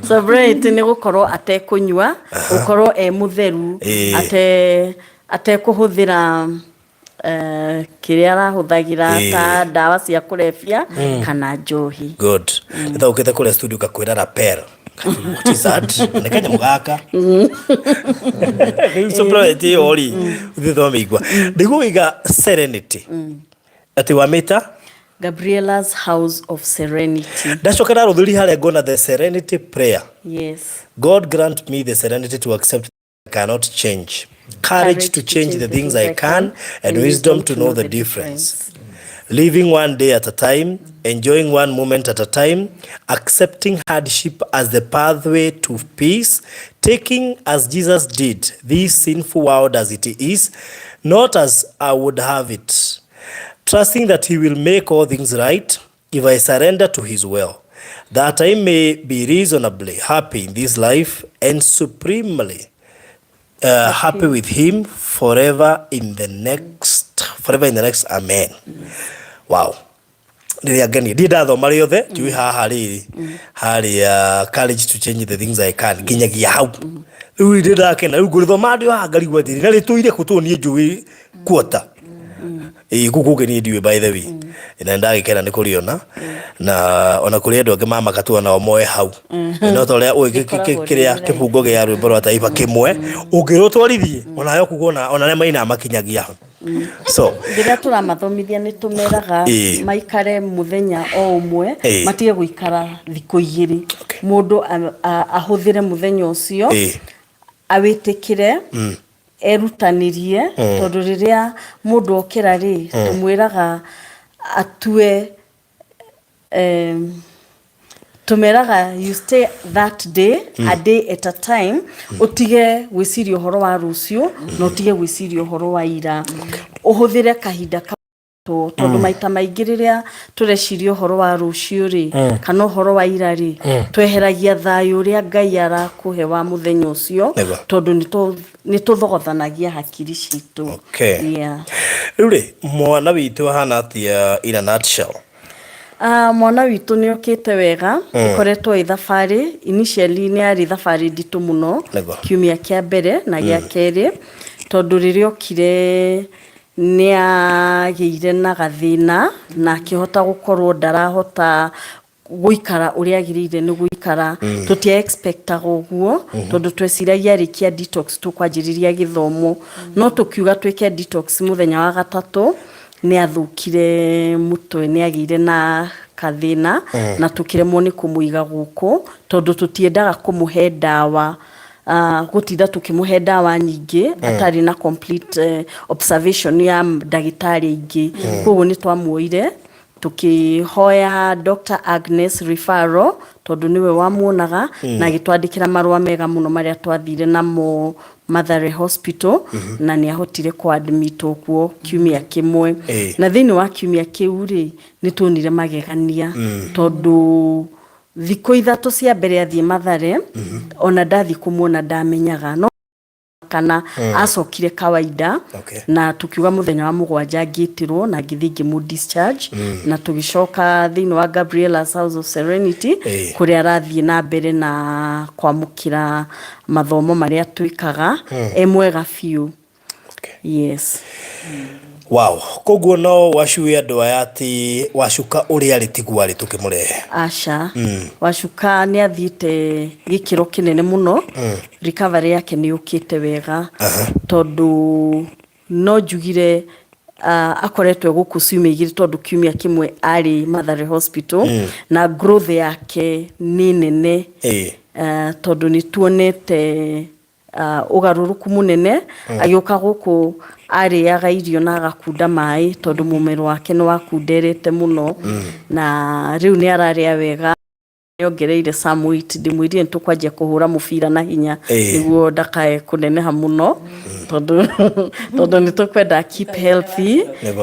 Sobriety nĩ gũkorwo atekũnyua, gũkorwo e mũtheru, ate atekũhũthĩra kĩrĩa arahũthagĩra ta ndawa cia kũrebia kana njohi. Good. Nĩ taũkĩte kũrĩa studio kakwĩra lapel. What is that? Nĩ kanyamũ gaka. Rĩu sobriety ĩyo rĩ, ithuĩ twamĩigua. Ndĩgũiga serenity. Atĩ wamĩta? Gabriela's House of Serenity. Ndacoka ndarũthũri harĩa ngona the serenity prayer. Yes. God grant me the serenity to accept I cannot change. Courage to change the things I can, and wisdom to know the difference. Living one day at a time, enjoying one moment at a time, accepting hardship as the pathway to peace, taking as Jesus did this sinful world as it is, not as I would have it. Trusting that he will make all things right if I surrender to his will, that I may be reasonably happy in this life and supremely happy with him forever in the next, forever in the next. Amen. Wow. Rĩrĩa ngenia ndiĩ ndathoma rĩothe, njui haha rĩrĩ harĩa courage to change the things I can, nginyagia hau rĩu ndĩ ndakena. Rĩu ngũrĩthoma ndĩ haha ngarigwo atĩrĩ, na rĩtũire kũ tondũ niĩ njũĩ kuota ĩĩ kũu kũngĩ niĩ ndiũĩ, by the way, na ndagĩkena nĩ kũrĩona, na ona kũrĩ andũ angĩ mamaka tu onao moe hau, no ta ũrĩa ũĩ kĩrĩa kĩbungo gĩa rwĩmbo rwa taifa kĩmwe ũngĩrwo twarithie onawe kuga ona arĩa mainaga makinyagia hau, so Rĩrĩa tũramathomithia nĩ tũmeraga maikare mũthenya o ũmwe, matige gũikara thikũ 2. Mũndũ ahũthĩre mũthenya ũcio, awĩtĩkĩre, erutanĩrie, tondũ rĩrĩa mũndũ okĩra rĩ, tũmwĩraga atue, tũmeraga you stay that day, a day at a time, ũtige gwĩciria ũhoro wa rũciũ na ũtige gwĩciria ũhoro wa ira, ũhũthĩre kahinda ka tondũ maita maingĩ rĩrĩa tũreciria ũhoro wa rũciũ rĩ kana ũhoro wa ira rĩ, tweheragia thayũ ũrĩa Ngai arakũhe wa mũthenya ũcio, tondũ nĩ tũthogothanagia hakiri citũ. Yeah. Rĩu rĩ, mwana witũ ahana atĩa in a nutshell? Mwana witũ nĩ okĩte wega. Ĩkoretwo ĩ thabarĩ, initially nĩ yarĩ thabarĩ nditũ mũno kiumia kĩa mbere na gĩa kerĩ, tondũ rĩrĩa okire nĩ agĩire na gathĩna na akĩhota gũkorwo ndarahota gũikara ũrĩa agĩrĩire nĩ gũikara. Tũtia expectaga ũguo, tondũ tweciragia arĩkia detox tũkwanjĩrĩria gĩthomo, no tũkiuga twĩke detox mũthenya wa gatatũ nĩ athũkire mũtwe, nĩ agĩire na kathĩna na tũkĩremwo nĩ kũmũiga gũkũ, tondũ tũtiendaga kũmũhe ndawa, gũtinda tũkĩmũhe ndawa nyingĩ atarĩ na complete observation ya ndagĩtarĩ aingĩ. Koguo nĩ twamuoire tũkĩhoya Dr. Agnes referral, tondũ nĩwe wamuonaga, na agĩtwandĩkĩra marũa mega mũno marĩa twathire namo Mathare Hospital, na nĩ ahotire kũ-admitwo kuo kiumia kĩmwe. Na thĩinĩ wa kiumia kĩu rĩ, nĩ tuonire magegania, tondũ thikũ 3 cia mbere athiĩ Mathare, ona ndathiĩ kũmuona ndamenyaga no kana acokire kawaida. Na tukiuga mũthenya wa mũgwanja ngĩtĩrwo na ngĩthiĩ ngĩmũ discharge, na tũgĩcoka thĩinĩ wa Gabriela's House of Serenity, kũrĩa arathiĩ na mbere na kwamũkĩra mathomo marĩa twĩkaga, e mwega biũ. Yes. Wow, koguo no wacuĩ andũ aya atĩ Wacuka ũrĩa arĩ tiguo arĩ tũkĩmũrehe? Aca, Wacuka nĩ athiĩte gĩkĩro kĩnene mũno. Recovery yake nĩ yũkĩte wega, tondũ no njugire akoretwo e gũkũ ciumia 2, tondũ kiumia kĩmwe arĩ Mathare Hospital, na growth yake nĩ nene, tondũ nĩ tuonete ũgarũrũku mũnene. Agĩũka gũkũ arĩaga irio na agakunda maĩ, tondũ mũmero wake nĩ wakunderete mũno, na rĩu nĩ ararĩa wega. Nĩongereire some weight, ndĩmwĩrire nĩtũkwanjia kũhũra mũbira na hinya nĩguo ndakae kũneneha mũno tondũ tondũ nĩtũkwenda keep healthy.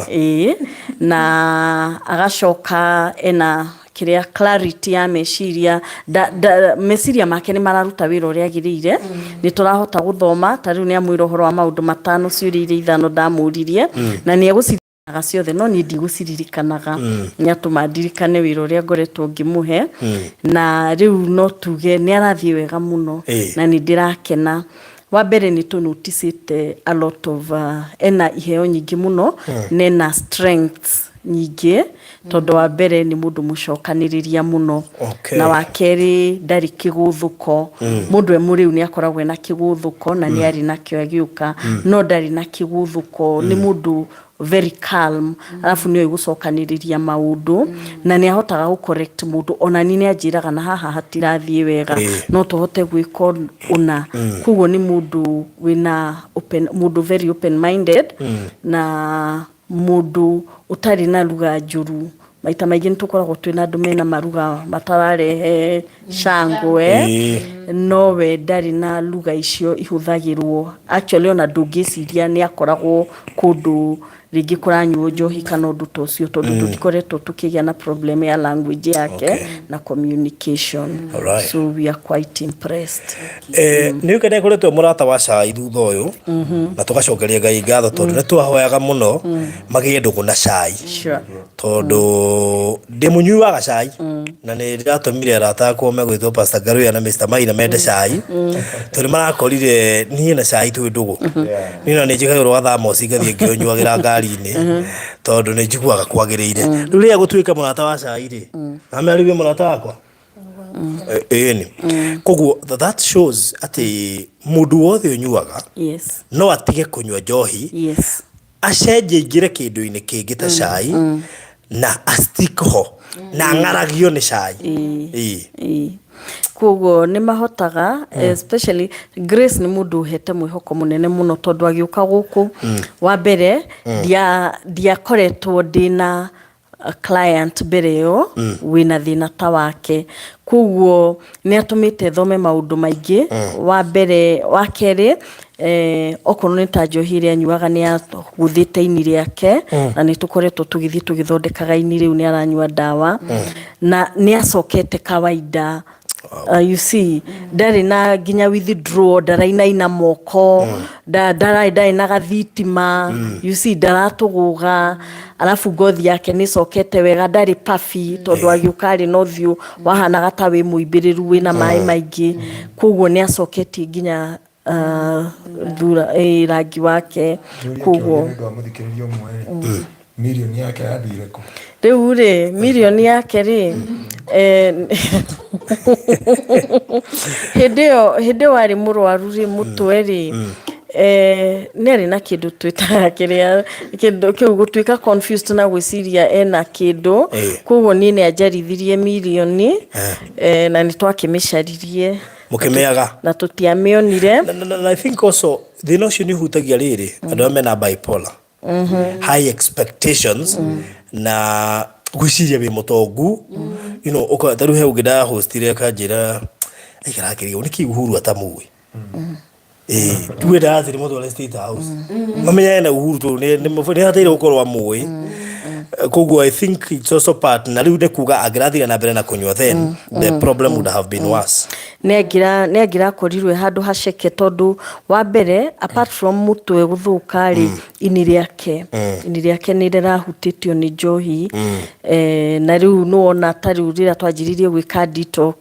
Ĩĩ, na agacoka ena kĩrĩa clarity ya meciria, nda, nda, meciria make nĩ mararuta wĩra ũrĩa agĩrĩire. Nĩ tũrahota gũthoma, ta rĩu nĩ amwĩra ũhoro wa maũndũ matano, ciũria iria ithano ndamũririe, na nĩ egũci ririkanaga ciothe, no niĩ ndigũciririkanaga. Nĩ atũma ndirikane wĩra ũrĩa ngoretwo ngĩmũhe, na rĩu no tuge nĩ arathiĩ wega mũno. Na nĩ ndĩrakena. Wa mbere nĩ tũ noticĩte a lot of ena iheo nyingĩ mũno na ena strengths nyingĩ, tondũ wa mbere nĩ mũndũ mũcokanĩrĩria mũno. Na wa kerĩ ndarĩ kĩgũthũko. Mũndũ e mũrĩu nĩ akoragwo ena kĩgũthũko, na nĩ arĩ nakĩo agĩũka, no ndarĩ na kĩgũthũko. Nĩ mũndũ very calm, arabu nĩ oĩ gũcokanĩrĩria maũndũ, na nĩ ahotaga gũ correct mũndũ. Ona niĩ nĩ anjĩraga na haha hatirathiĩ wega, no tũhote gwĩka ũna. Koguo nĩ mũndũ wĩna open, mũndũ very open minded, na mũndũ ũtarĩ na lugha njũru. Maita maingĩ nĩ tũkoragwo twĩna andũ mena maruga matararehe cangwe, no we ndarĩ na lugha icio ihũthagĩrwo. Actually, ona ndũngĩciria nĩ akoragwo kũndũ rĩngĩ kũranyuo njohi kana ũndũ ta ũcio, tondũ tũtikoretwo tũkĩgĩa na problem ya language yake na communication. So we are quite impressed. Nĩ ũkene koretwo mũrata wa cai thutha ũyũ, na tũgacokeria Ngai ngatho tondũ nĩ twahoyaga mũno magĩe ndũgũ na cai, tondũ ndĩ mũnyui wa gacai, na nĩ ndĩratũmire arata akwa megwĩtwo Pastor Ngaruya na Mr. Maina mende cai, tondũ nĩ marakorire niĩ na cai twĩ ndũgũ. Niĩ na nĩ njĩkagĩrwo ga thermos ngathiĩ ngĩũnyuagĩra ngari-inĩ, tondũ nĩ njiguaga kwagĩrĩire. Rĩu rĩrĩa gũtuĩka mũrata wa cai rĩ, na rĩu wĩ mũrata wakwa. Ĩni koguo that shows atĩ mũndũ wothe ũnyuaga no atige kũnyua njohi, acenjie aingĩre kĩndũ-inĩ kĩngĩ ta cai, na astick ho na ang'aragio nĩ cai. Ĩĩ. Ĩĩ. Koguo nĩ mahotaga, especially Grace nĩ mũndũ ũhete mwĩhoko mũnene mũno, tondũ agĩũka gũkũ wa mbere ndiakoretwo ndĩna a client mbere ĩyo wĩna thĩna ta wake. Koguo nĩ atũmĩte thome maũndũ maingĩ. Wa mbere, wa kerĩ, okorwo nĩ ta njohi ĩrĩa anyuaga, nĩ agũthĩte ini rĩake, na nĩ tũkoretwo tũgĩthiĩ tũgĩthondekaga ini. Rĩu nĩ aranyua ndawa na nĩ acokete kawaida. You see, ndarĩ na nginya withdraw, ndarainaina moko, ndarĩ na gathitima, you see, ndaratũgũga. Arabu ngothi yake nĩ ĩcokete wega, ndarĩ puffy, tondũ agĩũka arĩ na ũthiũ wahanaga ta wĩ mũimbĩrĩru, wĩna maĩ maingĩ. Koguo nĩ acoketie nginya thura, rangi wake. Koguo nĩ ũndũ wa mũthikĩrĩria ũmwe rĩ, mirioni yake yathire kũ? Rĩu rĩ, mirioni yake rĩ, hĩndĩ ĩyo arĩ mũrwaru rĩ, mũtwe rĩ, nĩ arĩ na kĩndũ twĩtaga kĩrĩa kĩndũ kĩu gũtuĩka confused na gwĩciria ena kĩndũ. Koguo niĩ nĩ anjarithirie mirioni, na nĩ twakĩmĩcaririe Mũkĩmĩaga. na tũtiamĩonire. Na I think also thĩna ũcio nĩ ũhutagia rĩrĩ andũ arĩa mena bipolar, high expectations na gwĩciria wĩ mũtongu, ta rĩu he ũngĩ ndahostire akanjĩra aikara akĩrigwo nĩkĩ Uhuru atamũĩ. Ĩĩ, tuge ndarathiĩ mũtware State House, mamenya ena Uhuru tondũ nĩ hataire gũkorwo amũĩ. Koguo I think it's also part, na rĩu nĩ kuga angĩrathire na mbere na kũnyua, then the problem would have been worse. Nĩ angĩrakorirwo handũ haceke, tondũ wa mbere, apart from mũtwe gũthũka rĩ, ini rĩake nĩ rĩrahutĩtio nĩ njohi. Na rĩu nĩwona ta rĩu rĩrĩa twanjĩrĩirie gwĩka detox,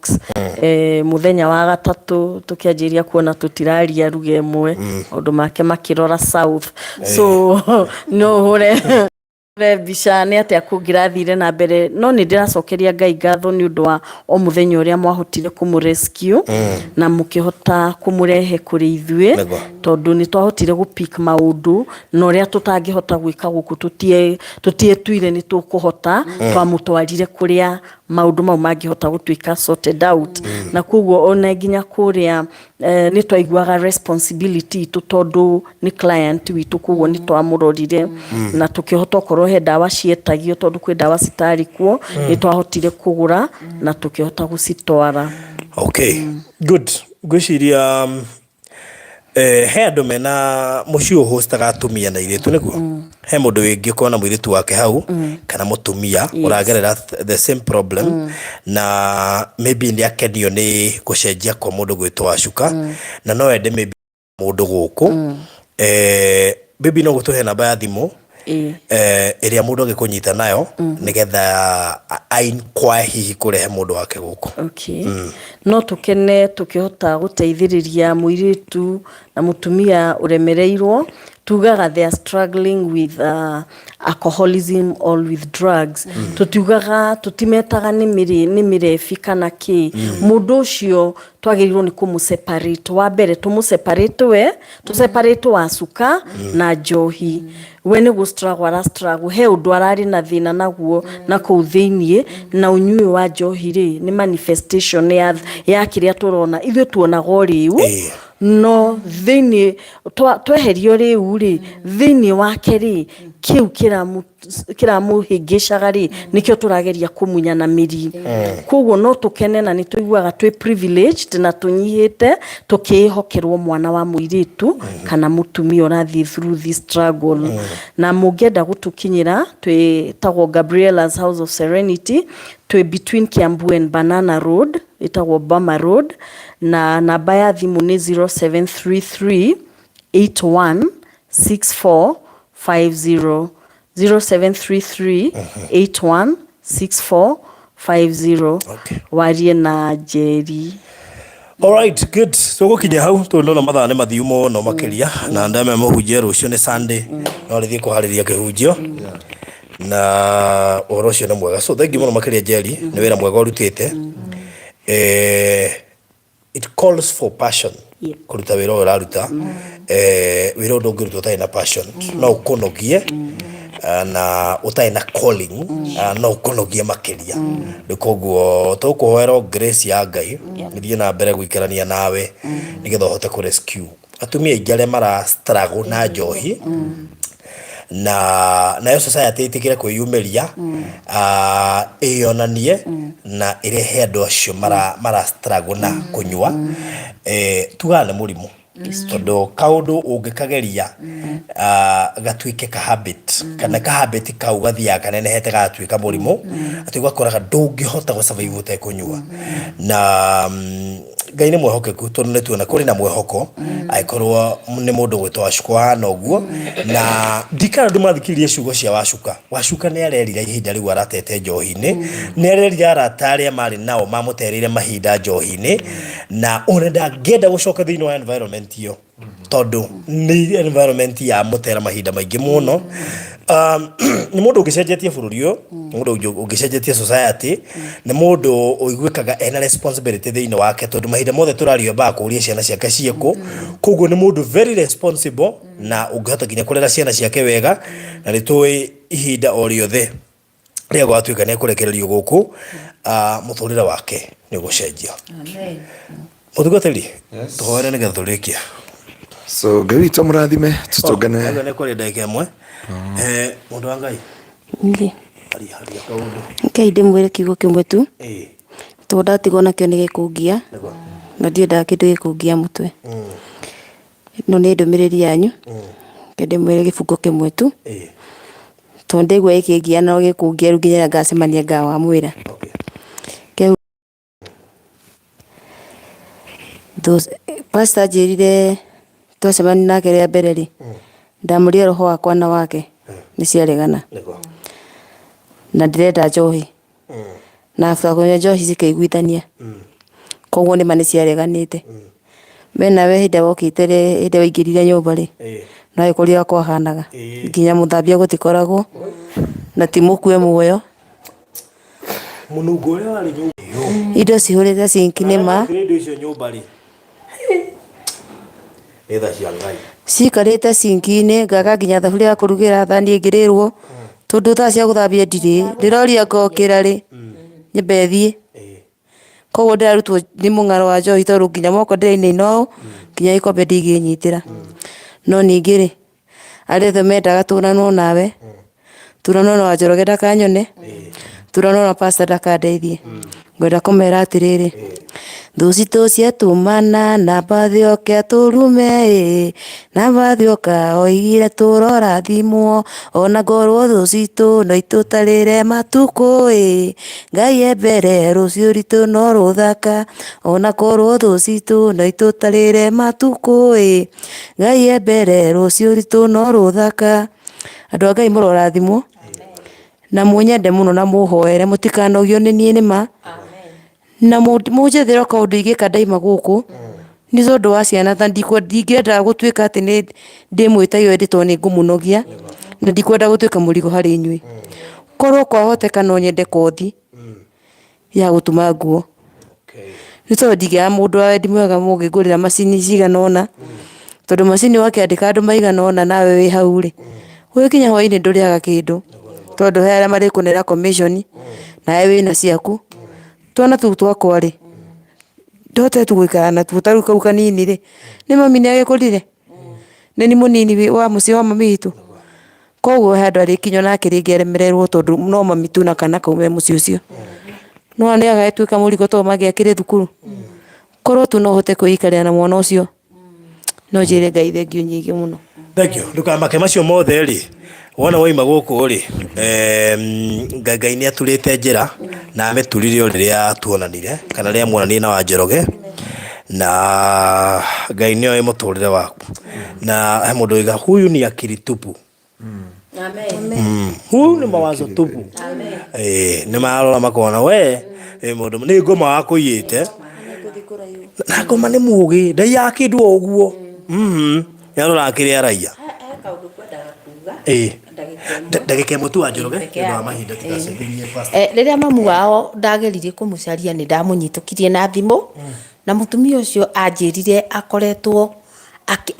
mũthenya wa gatatũ tũkĩanjĩrĩria kuona tũtiraria ruga ĩmwe, maũndũ make makĩrora south. So no ũhũre mbica nĩ atĩa kũngĩrathire na mbere, no nĩ ndĩracokeria Ngai ngatho nĩ ũndũ wa o mũthenya ũrĩa mwahotire kũmũ rescue na mũkĩhota kũmũrehe kũrĩ ithuĩ, tondũ nĩ twahotire gũ pick maũndũ na ũrĩa tũtangĩhota gwĩka gũkũ. Tũtietuire nĩ tũkũhota, twamũtwarire kũrĩa Maũndũ mau mangĩhota gũtuĩka sorted out. Na koguo ona nginya kũrĩa nĩ twaiguaga responsibility itũ tondũ nĩ client witũ, koguo nĩ twamũrorire na tũkĩhota okorwo he ndawa cietagio, tondũ kwĩ ndawa citarĩ kuo, nĩ twahotire kũgũra na tũkĩhota gũcitwara. Okay, good. Ngwĩciria he andũ mena mũciĩ ũhostaga atumia na airĩtu, nĩguo he mũndũ wĩngĩ na mũirĩtu wake hau kana mũtumia ũragerera the same problem, na maybe nĩ akenio nĩ gũcenjia kwa mũndũ gwĩtwo Wacuka, na no ende maybe mũndũ gũkũ, maybe no gũtũhe namba ya thimũ ĩrĩa mũndũ angĩkũnyita nayo nĩgetha a-inquire hihi kũrehe mũndũ wake gũkũ. Okay. No tũkene tũkĩhota gũteithĩrĩria mũirĩtu na mũtumia ũremereirwo. Tugaga they are struggling with alcoholism or with drugs. Tũtiugaga, tũtimetaga nĩ mĩrebi kana kĩ. Mũndũ ũcio twagĩrĩirwo nĩ kũmũ separate. Wa mbere tũmũ separate, we tũ separate Wacuka na njohi. We nĩ gũ struggle ara struggle, he ũndũ ararĩ na thĩna naguo na kũu thĩiniĩ, na ũnyui wa njohi rĩ nĩ manifestation ya kĩrĩa tũrona ithuĩ tuonaga ũrĩu. No thĩiniĩ tweherio rĩu rĩ, thĩiniĩ wake rĩ, kĩu kĩramũhĩngĩcaga rĩ, nĩkĩo tũrageria kũmunya na mĩri. Koguo no tũkene na nĩ tũiguaga twĩ privileged na tũnyihĩte tũkĩĩhokerwo mwana wa mũirĩtu kana mũtumia ũrathiĩ through this struggle. Na mũngĩenda gũtũkinyĩra, twĩtagwo Gabriela's House of Serenity, twĩ between Kiambu and Banana Road, ĩtagwo Bama Road, na namba ya thimũ nĩ 0733 81 64 50, 0733 81 64 50. Warie na Njeri. Alright, good. Tũgũkinya hau tondũ ndona mathaa nĩ mathiu mũno makĩria, na ndame mũhunjie rũciũ nĩ Sunday, no rĩthiĩ kũharĩria kĩhunjio na ũhoro ũcio nĩ mwega. So thank you mũno makĩria, Njeri, nĩ wĩra mwega ũrutĩte. It calls for passion kũruta wĩra ũyũ ũraruta. Wĩra ũyũ ndũngĩrutwo ũtarĩ na passion, no ũkũnogie, na ũtarĩ na calling, no ũkũnogie makĩria. Rĩu koguo tũkũhoera grace ya Ngai ĩthiĩ na mbere gũikarania nawe nĩgetha ũhote kũ rescue atumia aingĩ arĩa mara struggle na njohi, na nayo society ĩtĩkĩre kwĩyumĩria, ĩyonanie na ĩrehe andũ acio mara struggle na kũnyua. Tugaga nĩ mũrimũ, tondũ kaũndũ ũngĩkageria gatuĩke ka habit, kana ka habit kau gathiaga kanenehete gagatuĩka mũrimũ, atĩ ũgakoraga ndũngĩhota gũ survive ũtekũnyua. Na Ngai nĩ mwehokeku, tondũ nĩ tuona kũrĩ na mwĩhoko angĩkorwo nĩ mũndũ gwĩtwo Wacuka wahana ũguo. Na ndikana andũ mathikĩrĩrie ciugo cia Wacuka. Wacuka nĩ arerira ihinda rĩu aratete njohi-inĩ, nĩ arerira arata arĩa marĩ nao mamũtereire mahinda njohi-inĩ, na ona ndangĩenda gũcoka thĩinĩ wa environment ĩyo, tondũ nĩ environment ya mũtera mahinda maingĩ mũno. Nĩ mũndũ ũngĩcenjetie bũrũri ũyũ, nĩ mũndũ ũngĩcenjetie society, nĩ mũndũ ũiguĩkaga ena responsibility thĩinĩ wake, tondũ mahinda mothe tũrario ambaga kũũria ciana ciake ciĩkũ. Koguo nĩ mũndũ very responsible na ũngĩhota nginya kũrera ciana ciake wega, na nĩ tũĩ ihinda o rĩothe rĩrĩa gwatuĩka nĩ ekũrekererio gũkũ, mũtũrĩre wake nĩ ũgũcenjia. Mũtungatĩri, tũhoere nĩgetha tũrĩkie. So Ngai witũ amũrathime, tũtũngane. Nĩ kwaria ndagĩka ĩmwe. Mũndũ wa Ngai. Niĩ. Haria haria kaũndũ. Ngai ndĩmwĩre kiugo kĩmwe tu, tondũ ndatigwo nakĩo nĩ gĩkũngia, na ndiendaga kĩndũ gĩkũngia mũtwe. Ĩno nĩ ndũmĩrĩri yanyu. Reke ndĩmwĩre gĩbungo kĩmwe tu, tondũ ndaigua gĩkĩngia no gĩkũngia rĩu nginya rĩrĩa ngacemania ngawamwĩra. Pastor anjĩrire twacemania nake rĩa mbere rĩ, ndamũrire roho wakwa na wake nĩ ciaregana, na ndĩrenda njohi, na after kũnyua njohi cikĩiguithania, koguo nĩma nĩ ciareganĩte. We nawe hĩndĩ ĩrĩa wokĩte rĩ, hĩndĩ ĩrĩa waingĩrire nyũmba rĩ, no wĩkorire kwahanaga, nginya mũthambia gũtikoragwo, na ti mũkue muoyo. Mũnungo ũrĩa warĩ nyũmba ĩyo. Indo cihũrĩte sinki nĩ ma. Indo icio nyũmba rĩ, nĩ tha cia Ngai. Cikarĩte sinki-inĩ, ngaga nginya thaburia ya kũrugĩra, thani ĩngĩrĩrwo, tondũ thaa cia gũthambia ndirĩ, ndĩroria ngokĩra rĩ. Nyambe thiĩ. Koguo ndĩrarutwo nĩ mũng'aro wa njohi tondũ nginya moko ndĩrainaina ũũ, nginya gĩkombe ndingĩnyitĩra. No ningĩ rĩ, arĩa othe mendaga tũnanwo nawe, turanwo na Wanjoroge ndakanyone, turanwo na pastor ndakandeithie. Ngwenda kũmera atĩrĩrĩ, thũ citũ ciatũmana namba thĩ oke atũrume ĩ, namba thĩ oka oigire tũrorathimwo, ona ngorwo thũ citũ no itũtarĩre matukũ ĩ, Ngai e mbere rũciũ rwitũ no rũthaka, ona korwo thũ citũ no itũtarĩre matukũ ĩ, Ngai e mbere rũciũ rwitũ no rũthaka. Andũ a Ngai mũrorathimwo, na mũnyende mũno na mũhoere mũtikanogio nĩ niĩ nĩ ma, na mũnjethere o kaũndũ ingĩka ndaima gũkũ, nĩ tondũ wa ciana ta ndingĩenda gũtuĩka atĩ nĩ ndĩmwĩtagia ĩndĩ tondũ nĩ ngũmũnogia, na ndikwenda gũtuĩka mũrigo harĩ inyuĩ. Korwo kwahoteka no nyende kothi ya gũtuma nguo. Nĩ tondũ ndingĩaga mũndũ wa wendi mwega mũngĩngũrĩra macini cigana ũna, tondũ macini wakĩandĩka andũ maigana ũna nawe wĩ hau rĩ, ũgĩkinya hwainĩ ndũrĩaga kĩndũ, tondũ he arĩa marĩkũnera commission, nawe wĩna ciaku. Twana tũu twakwa rĩ, ndote tu gũikara natuo ta rĩu kau kanini rĩ, nĩ mami nĩ agĩkũrire? Nĩ niĩ mũnini wa mũciĩ wa mami witũ? Koguo he handũ arĩkinya onake rĩngĩ aremererwo tondũ no mami tu na kana kau me mũciĩ ũcio. Nĩwona nĩ agatuĩka mũrigo tondũ mangĩakĩrĩ thukuru. Korwo tu no hote kwĩikarĩra na mwana ũcio, no njĩre Ngai thengiũ nyingĩ mũno. Thank you. Ndũkamake macio mothe rĩ, wona waima gũkũ rĩ, Ngai Ngai nĩ aturĩte njĩra na amĩturire o rĩrĩa tuonanire kana rĩrĩa muonanire na Wanjoroge na Ngai nĩ oĩ mũtũrĩre waku na he mũndũ oiga huyu ni akili tupu. Huyu ni mawazo tupu. Eh, nĩ marora makona we ĩ mũndũ nĩ ngoma wakũiyĩte na ngoma nĩ mũgĩ ndaiyaga kĩndũ o ũguo. Nĩ aroraga kĩrĩa araiya. He kaũndũ ngwendaga kuga. Ĩĩ. Ndagĩka ĩmwe. Ndagĩka ĩmwe tu wa Njoroge nĩ ũndũ wa mahinda tigacenjerie pastor. Rĩrĩa mamu wao ndageririe kũmũcaria nĩ ndamũnyitũkirie na thimũ na mũtumia ũcio anjĩrire akoretwo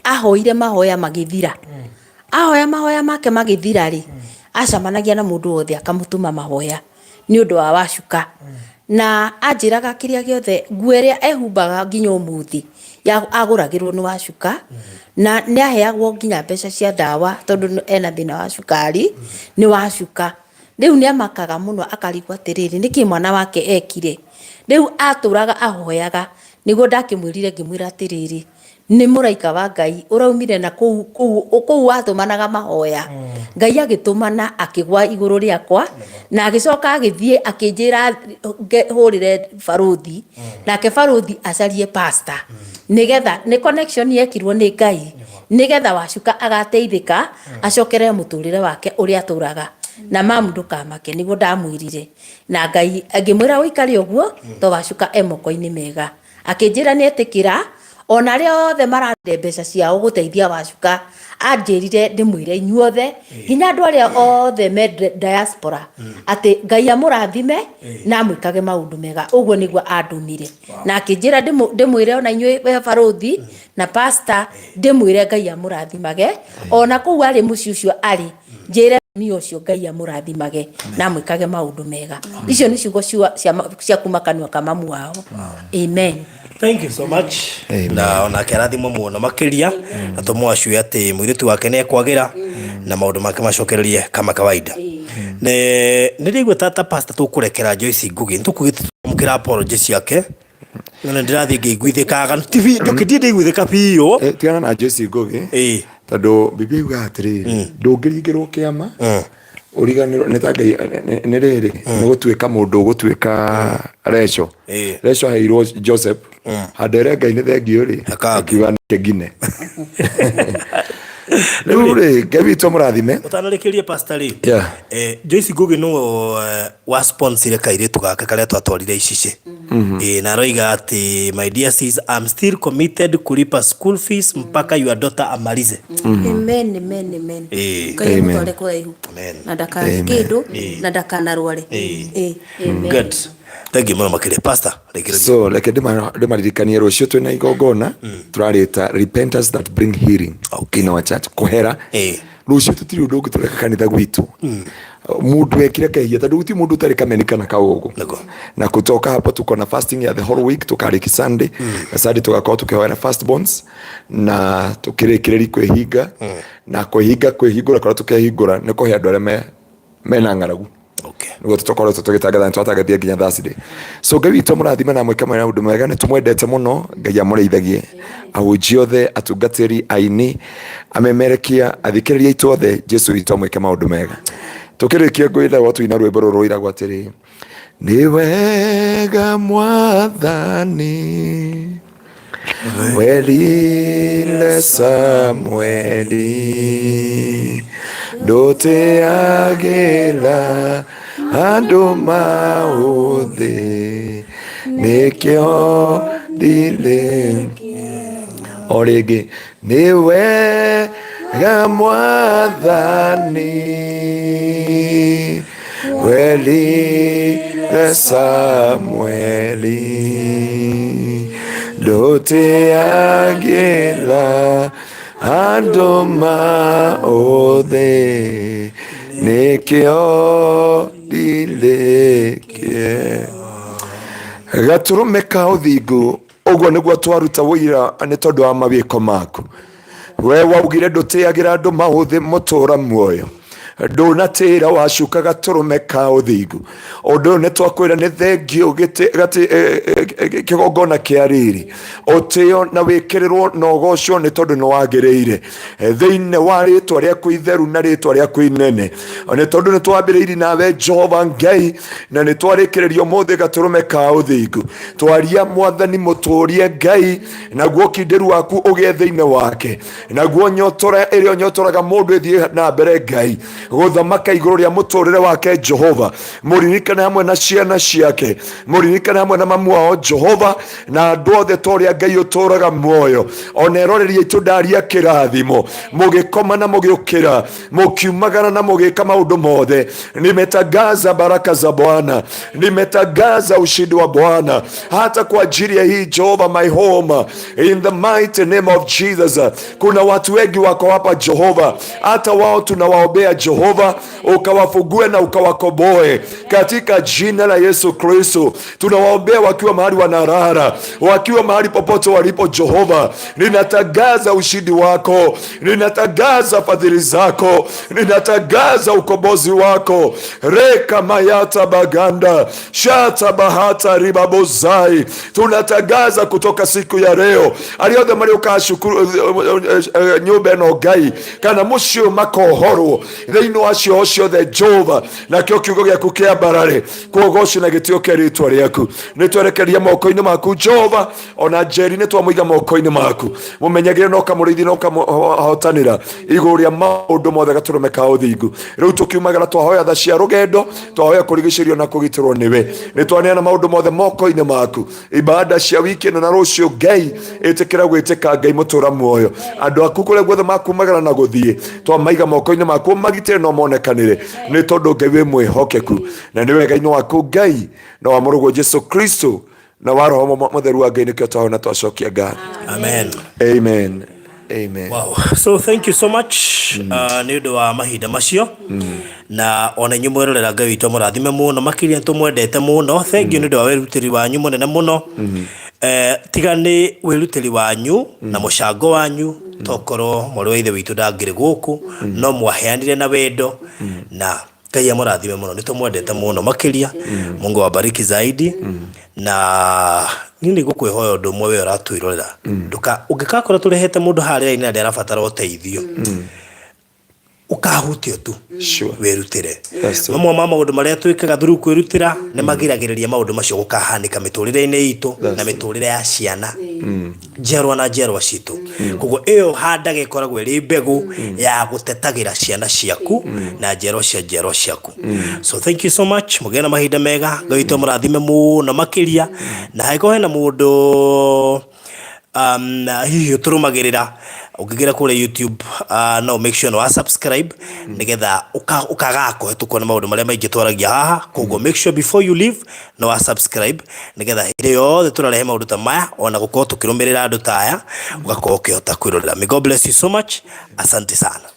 ahoire mahoya magĩthira. Ahoya mahoya make magĩthira rĩ, acemanagia na mũndũ wothe akamũtũma mahoya nĩ ũndũ wa Wacuka. Na anjĩraga kĩrĩa gĩothe, nguo ĩrĩa ehumbaga nginya ũmũthĩ, agũragĩrwo nĩ Wacuka, na nĩ aheagwo nginya mbeca cia ndawa tondũ ena thĩna wa cukari, nĩ Wacuka. Rĩu nĩ amakaga mũno akarigwo atĩrĩrĩ, nĩkĩ mwana wake ekire? Rĩu atũraga ahoyaga, nĩguo ndakĩmwĩrire ngĩmwĩra atĩrĩrĩ, nĩ mũraika wa Ngai ũraumire na kũu kũu kũu watũmanaga mahoya. Ngai agĩtũmana akĩgwa igũrũ rĩakwa na agĩcoka agĩthiĩ akĩnjĩra hũrĩre barũthi nake barũthi acarie pastor nĩgetha nĩ connection yekirwo nĩ Ngai nĩgetha Wacuka agateithĩka acokerere mũtũrĩre wake ũrĩa atũraga. Na mamu ndũkamake nĩguo ndamwĩrire na Ngai ngĩmwĩra ũikare ũguo to Wacuka e moko-inĩ mega. Akĩnjĩra nĩ etĩkĩra, ona arĩa othe mararutire mbeca ciao gũteithia Wacuka, anjĩrire ndĩmwĩre inyuothe, nginya andũ arĩa othe me diaspora, atĩ Ngai amũrathime na amwĩkage maũndũ mega. Ũguo nĩguo andũmire. Na akĩnjĩra ndĩmwĩre ona inyuĩ we barũthi na pastor, ndĩmwĩre Ngai amũrathimage, ona kũu arĩ mũciĩ ũcio arĩ, njĩre mũtumia ũcio Ngai amũrathimage na amwĩkage maũndũ mega. Icio nĩ ciugo cia kuma kanua ka mamu wao. Amen. Thank you so much. Na onake arathimwo mũno makĩria na tũmwacue atĩ mũirĩtu wake nĩ ekwagĩra na maũndũ make macokererie kama kawaida. Nĩ ndĩraigua ta pastor tũkũrekera Joyce Ngugi nĩ tũkugĩte tũkamũkĩra apology ciake na nĩ ndĩrathiĩ ngĩiguithĩkaga ti biũ ndũkĩthiĩ ndĩiguithĩka biũ. Tigana na Joyce Ngugi tondũ Biblia yugaga atĩrĩrĩ ndũngĩringĩrwo kĩama ũriganĩrwo nĩ ta Ngai nĩ rĩrĩ nĩ gũtuĩka mũndũ ũgũtuĩka Recho. Recho aheirwo Joseph handũ ere Ngai nĩ thengiũ rĩ akiuga nĩ ngine. Rĩu rĩ Ngai witũ amũrathime. Ũtanarĩkĩria pastor rĩ, Joyce Ngugi nĩwe wa sponsor kairĩtu gake karĩa twatwarire icicĩ. Na aroiga atĩ my dear sis, I'm still committed kulipa school fees mpaka your daughter amalize. Amen, amen, amen. Ngai amũtware kũraihu na ndakage kĩndũ na ndakanarware. Good. Thank you mũno makĩria pastor. Rĩkĩrĩria. So reke ndĩmaririkanie rũciũ twĩna igongona tũrarĩta repentance that bring healing in our church kũhera. Rũciũ tũtirĩ ũndũ ũngĩ tũreka kanitha gwitũ. Mundu ekire kehia tondu guti mundu utari kameni kana kaũgũ. Nĩguo. Na kutoka hapo tuko na fasting ya the whole week, tukariki Sunday na Sunday tugakorwo tukihoera firstborns na tukirikirĩri kwĩhinga na kwĩhinga kwĩhingũra kũrĩa tukehingũra nĩ kũhe andũ arĩa mena ng'aragu. Nĩguo tũkoretwo tũgĩtangatha, nĩ twatangathire nginya Thursday. So Ngai witũ amũrathime na amwĩke maũndũ mega. Nĩ tũmwendete mũno. Ngai amũrĩithagie, ahunjia othe, atungatĩri, aini, amemerekia, athikĩrĩria aitũ othe. Jesu witũ amwĩke maũndũ mega. Tũkĩrĩkia ngwĩragwo tũina rwĩmbo rũrũ rũiragwo atĩrĩ, nĩ wega Mwathani werire Samueli ndũtĩagĩra andũ maũthĩ, nĩkĩo ndirĩ o rĩngĩ. Nĩ wega Mwathani werire Samueli ndũtĩagĩra andũ maũthĩ, nĩkĩo ndirĩkie. Gatũrũme ka ũthingu, ũguo nĩguo twaruta ũira nĩ tondũ wa mawĩko maku. We waugire ndũtĩagĩra andũ maũthĩ, mũtũra muoyo ndũnatĩra wacuka gatũrũme ka ũthingu. Ũndũ ũyũ nĩ twakwĩra nĩ thengio kĩgongona kĩa riri, ũtĩo na wĩkĩrĩrwo na ũgocwo nĩ tondũ nĩ wagĩrĩire thĩinĩ wa rĩtwa rĩaku itheru na rĩtwa rĩaku inene, nĩ tondũ nĩ twambĩrĩirie nawe Jehova Ngai na nĩ twarĩkĩrĩria ũmũthĩ. Gatũrũme ka ũthingu, twaria Mwathani mũtũrie Ngai, naguo ũkindĩru waku ũgĩe thĩinĩ wake, naguo nyotora ĩrĩa ũnyotoraga mũndũ ĩthiĩ na mbere Ngai gũthamaka igũrũ rĩa mũtũrĩre wake. Jehova, mũririkane hamwe na ciana ciake, mũririkane hamwe na mamu wao Jehova na andũ othe, ta ũrĩa Ngai ũtũraga muoyo. Ona eroreri aitũ, ndaria kĩrathimo mũgĩkoma na mũgĩũkĩra, mũkiumagara na mũgĩka maũndũ mothe. Nimetangaza baraka za Bwana, nimetangaza ushindi wa Bwana hata kwa ajili ya hii Jehova my home, in the mighty name of Jesus. Kuna watu wengi wako hapa Jehova, hata wao tunawaombea Jehova, ukawafugue na ukawakomboe katika jina la Yesu Kristo. Tunawaombea wakiwa mahali wanarara, wakiwa mahali popote walipo Jehova, ninatangaza ushindi wako, ninatangaza fadhili zako, ninatangaza ukombozi wako. Reka mayata baganda shata bahata ribabozai. Tunatangaza kutoka siku ya leo, arĩa othe marĩũkaga cukuru nyũmba ĩno Ngai kana mũciĩ ũyũ makohorwo thĩinĩ wa cioho ciothe Jehova, nakĩo kiugo gĩaku kĩambarare kũgoci na gĩtĩo kĩa rĩtwa rĩaku. Nĩ twerekeria moko-inĩ maku Jehova, ona Njeri nĩ twamũiga moko-inĩ maku, mũmenyagĩre na ũkamũrĩithia na ũkamũhotanĩra igũrũ rĩa maũndũ mothe. Gatũrũme ka ũthingu, rĩu tũkiumagara twahoya tha cia rũgendo, twahoya kũrigicĩrio na kũgitĩrwo nĩwe. Nĩ twaneana maũndũ mothe moko-inĩ maku, ibada cia wiki ĩno na rũciũ. Ngai ĩtĩkĩra gwĩtĩka, Ngai mũtũra muoyo, andũ aku kũrĩa guothe makumagara na gũthiĩ twamaiga moko-inĩ maku, magitĩre no monekanĩre, nĩ tondũ Ngai wĩ mwĩhokeku na nĩ wega-inĩ waku Ngai na wa mũrũguo Jesu Kristo na wa Roho Mũtheru wa Ngai nĩkĩo twahona twacokia ngatho. Amen. Amen, amen. Wow. So thank you so much nĩ ũndũ wa mahinda macio na ona inyuĩ mwerorera. Ngai witũ amũrathime mũno makĩria, nĩ tũmwendete mũno. Thank you nĩ ũndũ wa wĩrutĩri wanyu mũnene mũno. Tiga nĩ wĩrutĩri wanyu na mũcango wanyu, tokorwo mwarĩ wa ithe witũ ndangĩrĩ gũkũ, no mwaheanire na wendo na Ngai amũrathime mũno. Nĩ tũmwendete mũno makĩria. Mungu awabariki zaidi. Na niĩ nĩ ngũkwĩhoya ũndũ ũmwe, we ũratwĩrorera, ndũka ũngĩgakorwo tũrehete mũndũ harĩa raini na nĩarabatara ũteithio, ũkahutio tu, wĩrutĩre. That's true. Mamwe ma maũndũ marĩa twĩkaga through kwĩrutĩra nĩ magiragĩrĩria maũndũ macio gũkahanĩka mĩtũrĩre-inĩ itũ na mĩtũrĩre ya ciana, njiarwa na njiarwa citũ. Koguo ĩyo handaga ĩkoragwo ĩrĩ mbegũ ya gũtetagĩra ciana ciaku na njiarwa cia njiarwa ciaku. So thank you so much, mũgĩe na mahinda mega. Ngai witũ amũrathime mũno makĩria. Na hangĩkorwo hena mũndũ hihi ũtũrũmagĩrĩra, ũngĩingĩra kũrĩa YouTube, no make sure nĩ wa subscribe nĩgetha ũkagaga kũhetũkwo nĩ maũndũ marĩa maingĩ twaragia haha. Koguo make sure before you leave nĩ wa subscribe nĩgetha hĩndĩ yothe tũrarehe maũndũ ta maya, ona gũkorwo tũkĩrũmĩrĩra andũ ta aya, ũgakorwo ũkĩhota kwĩrorera. May God bless you so much. Asante sana.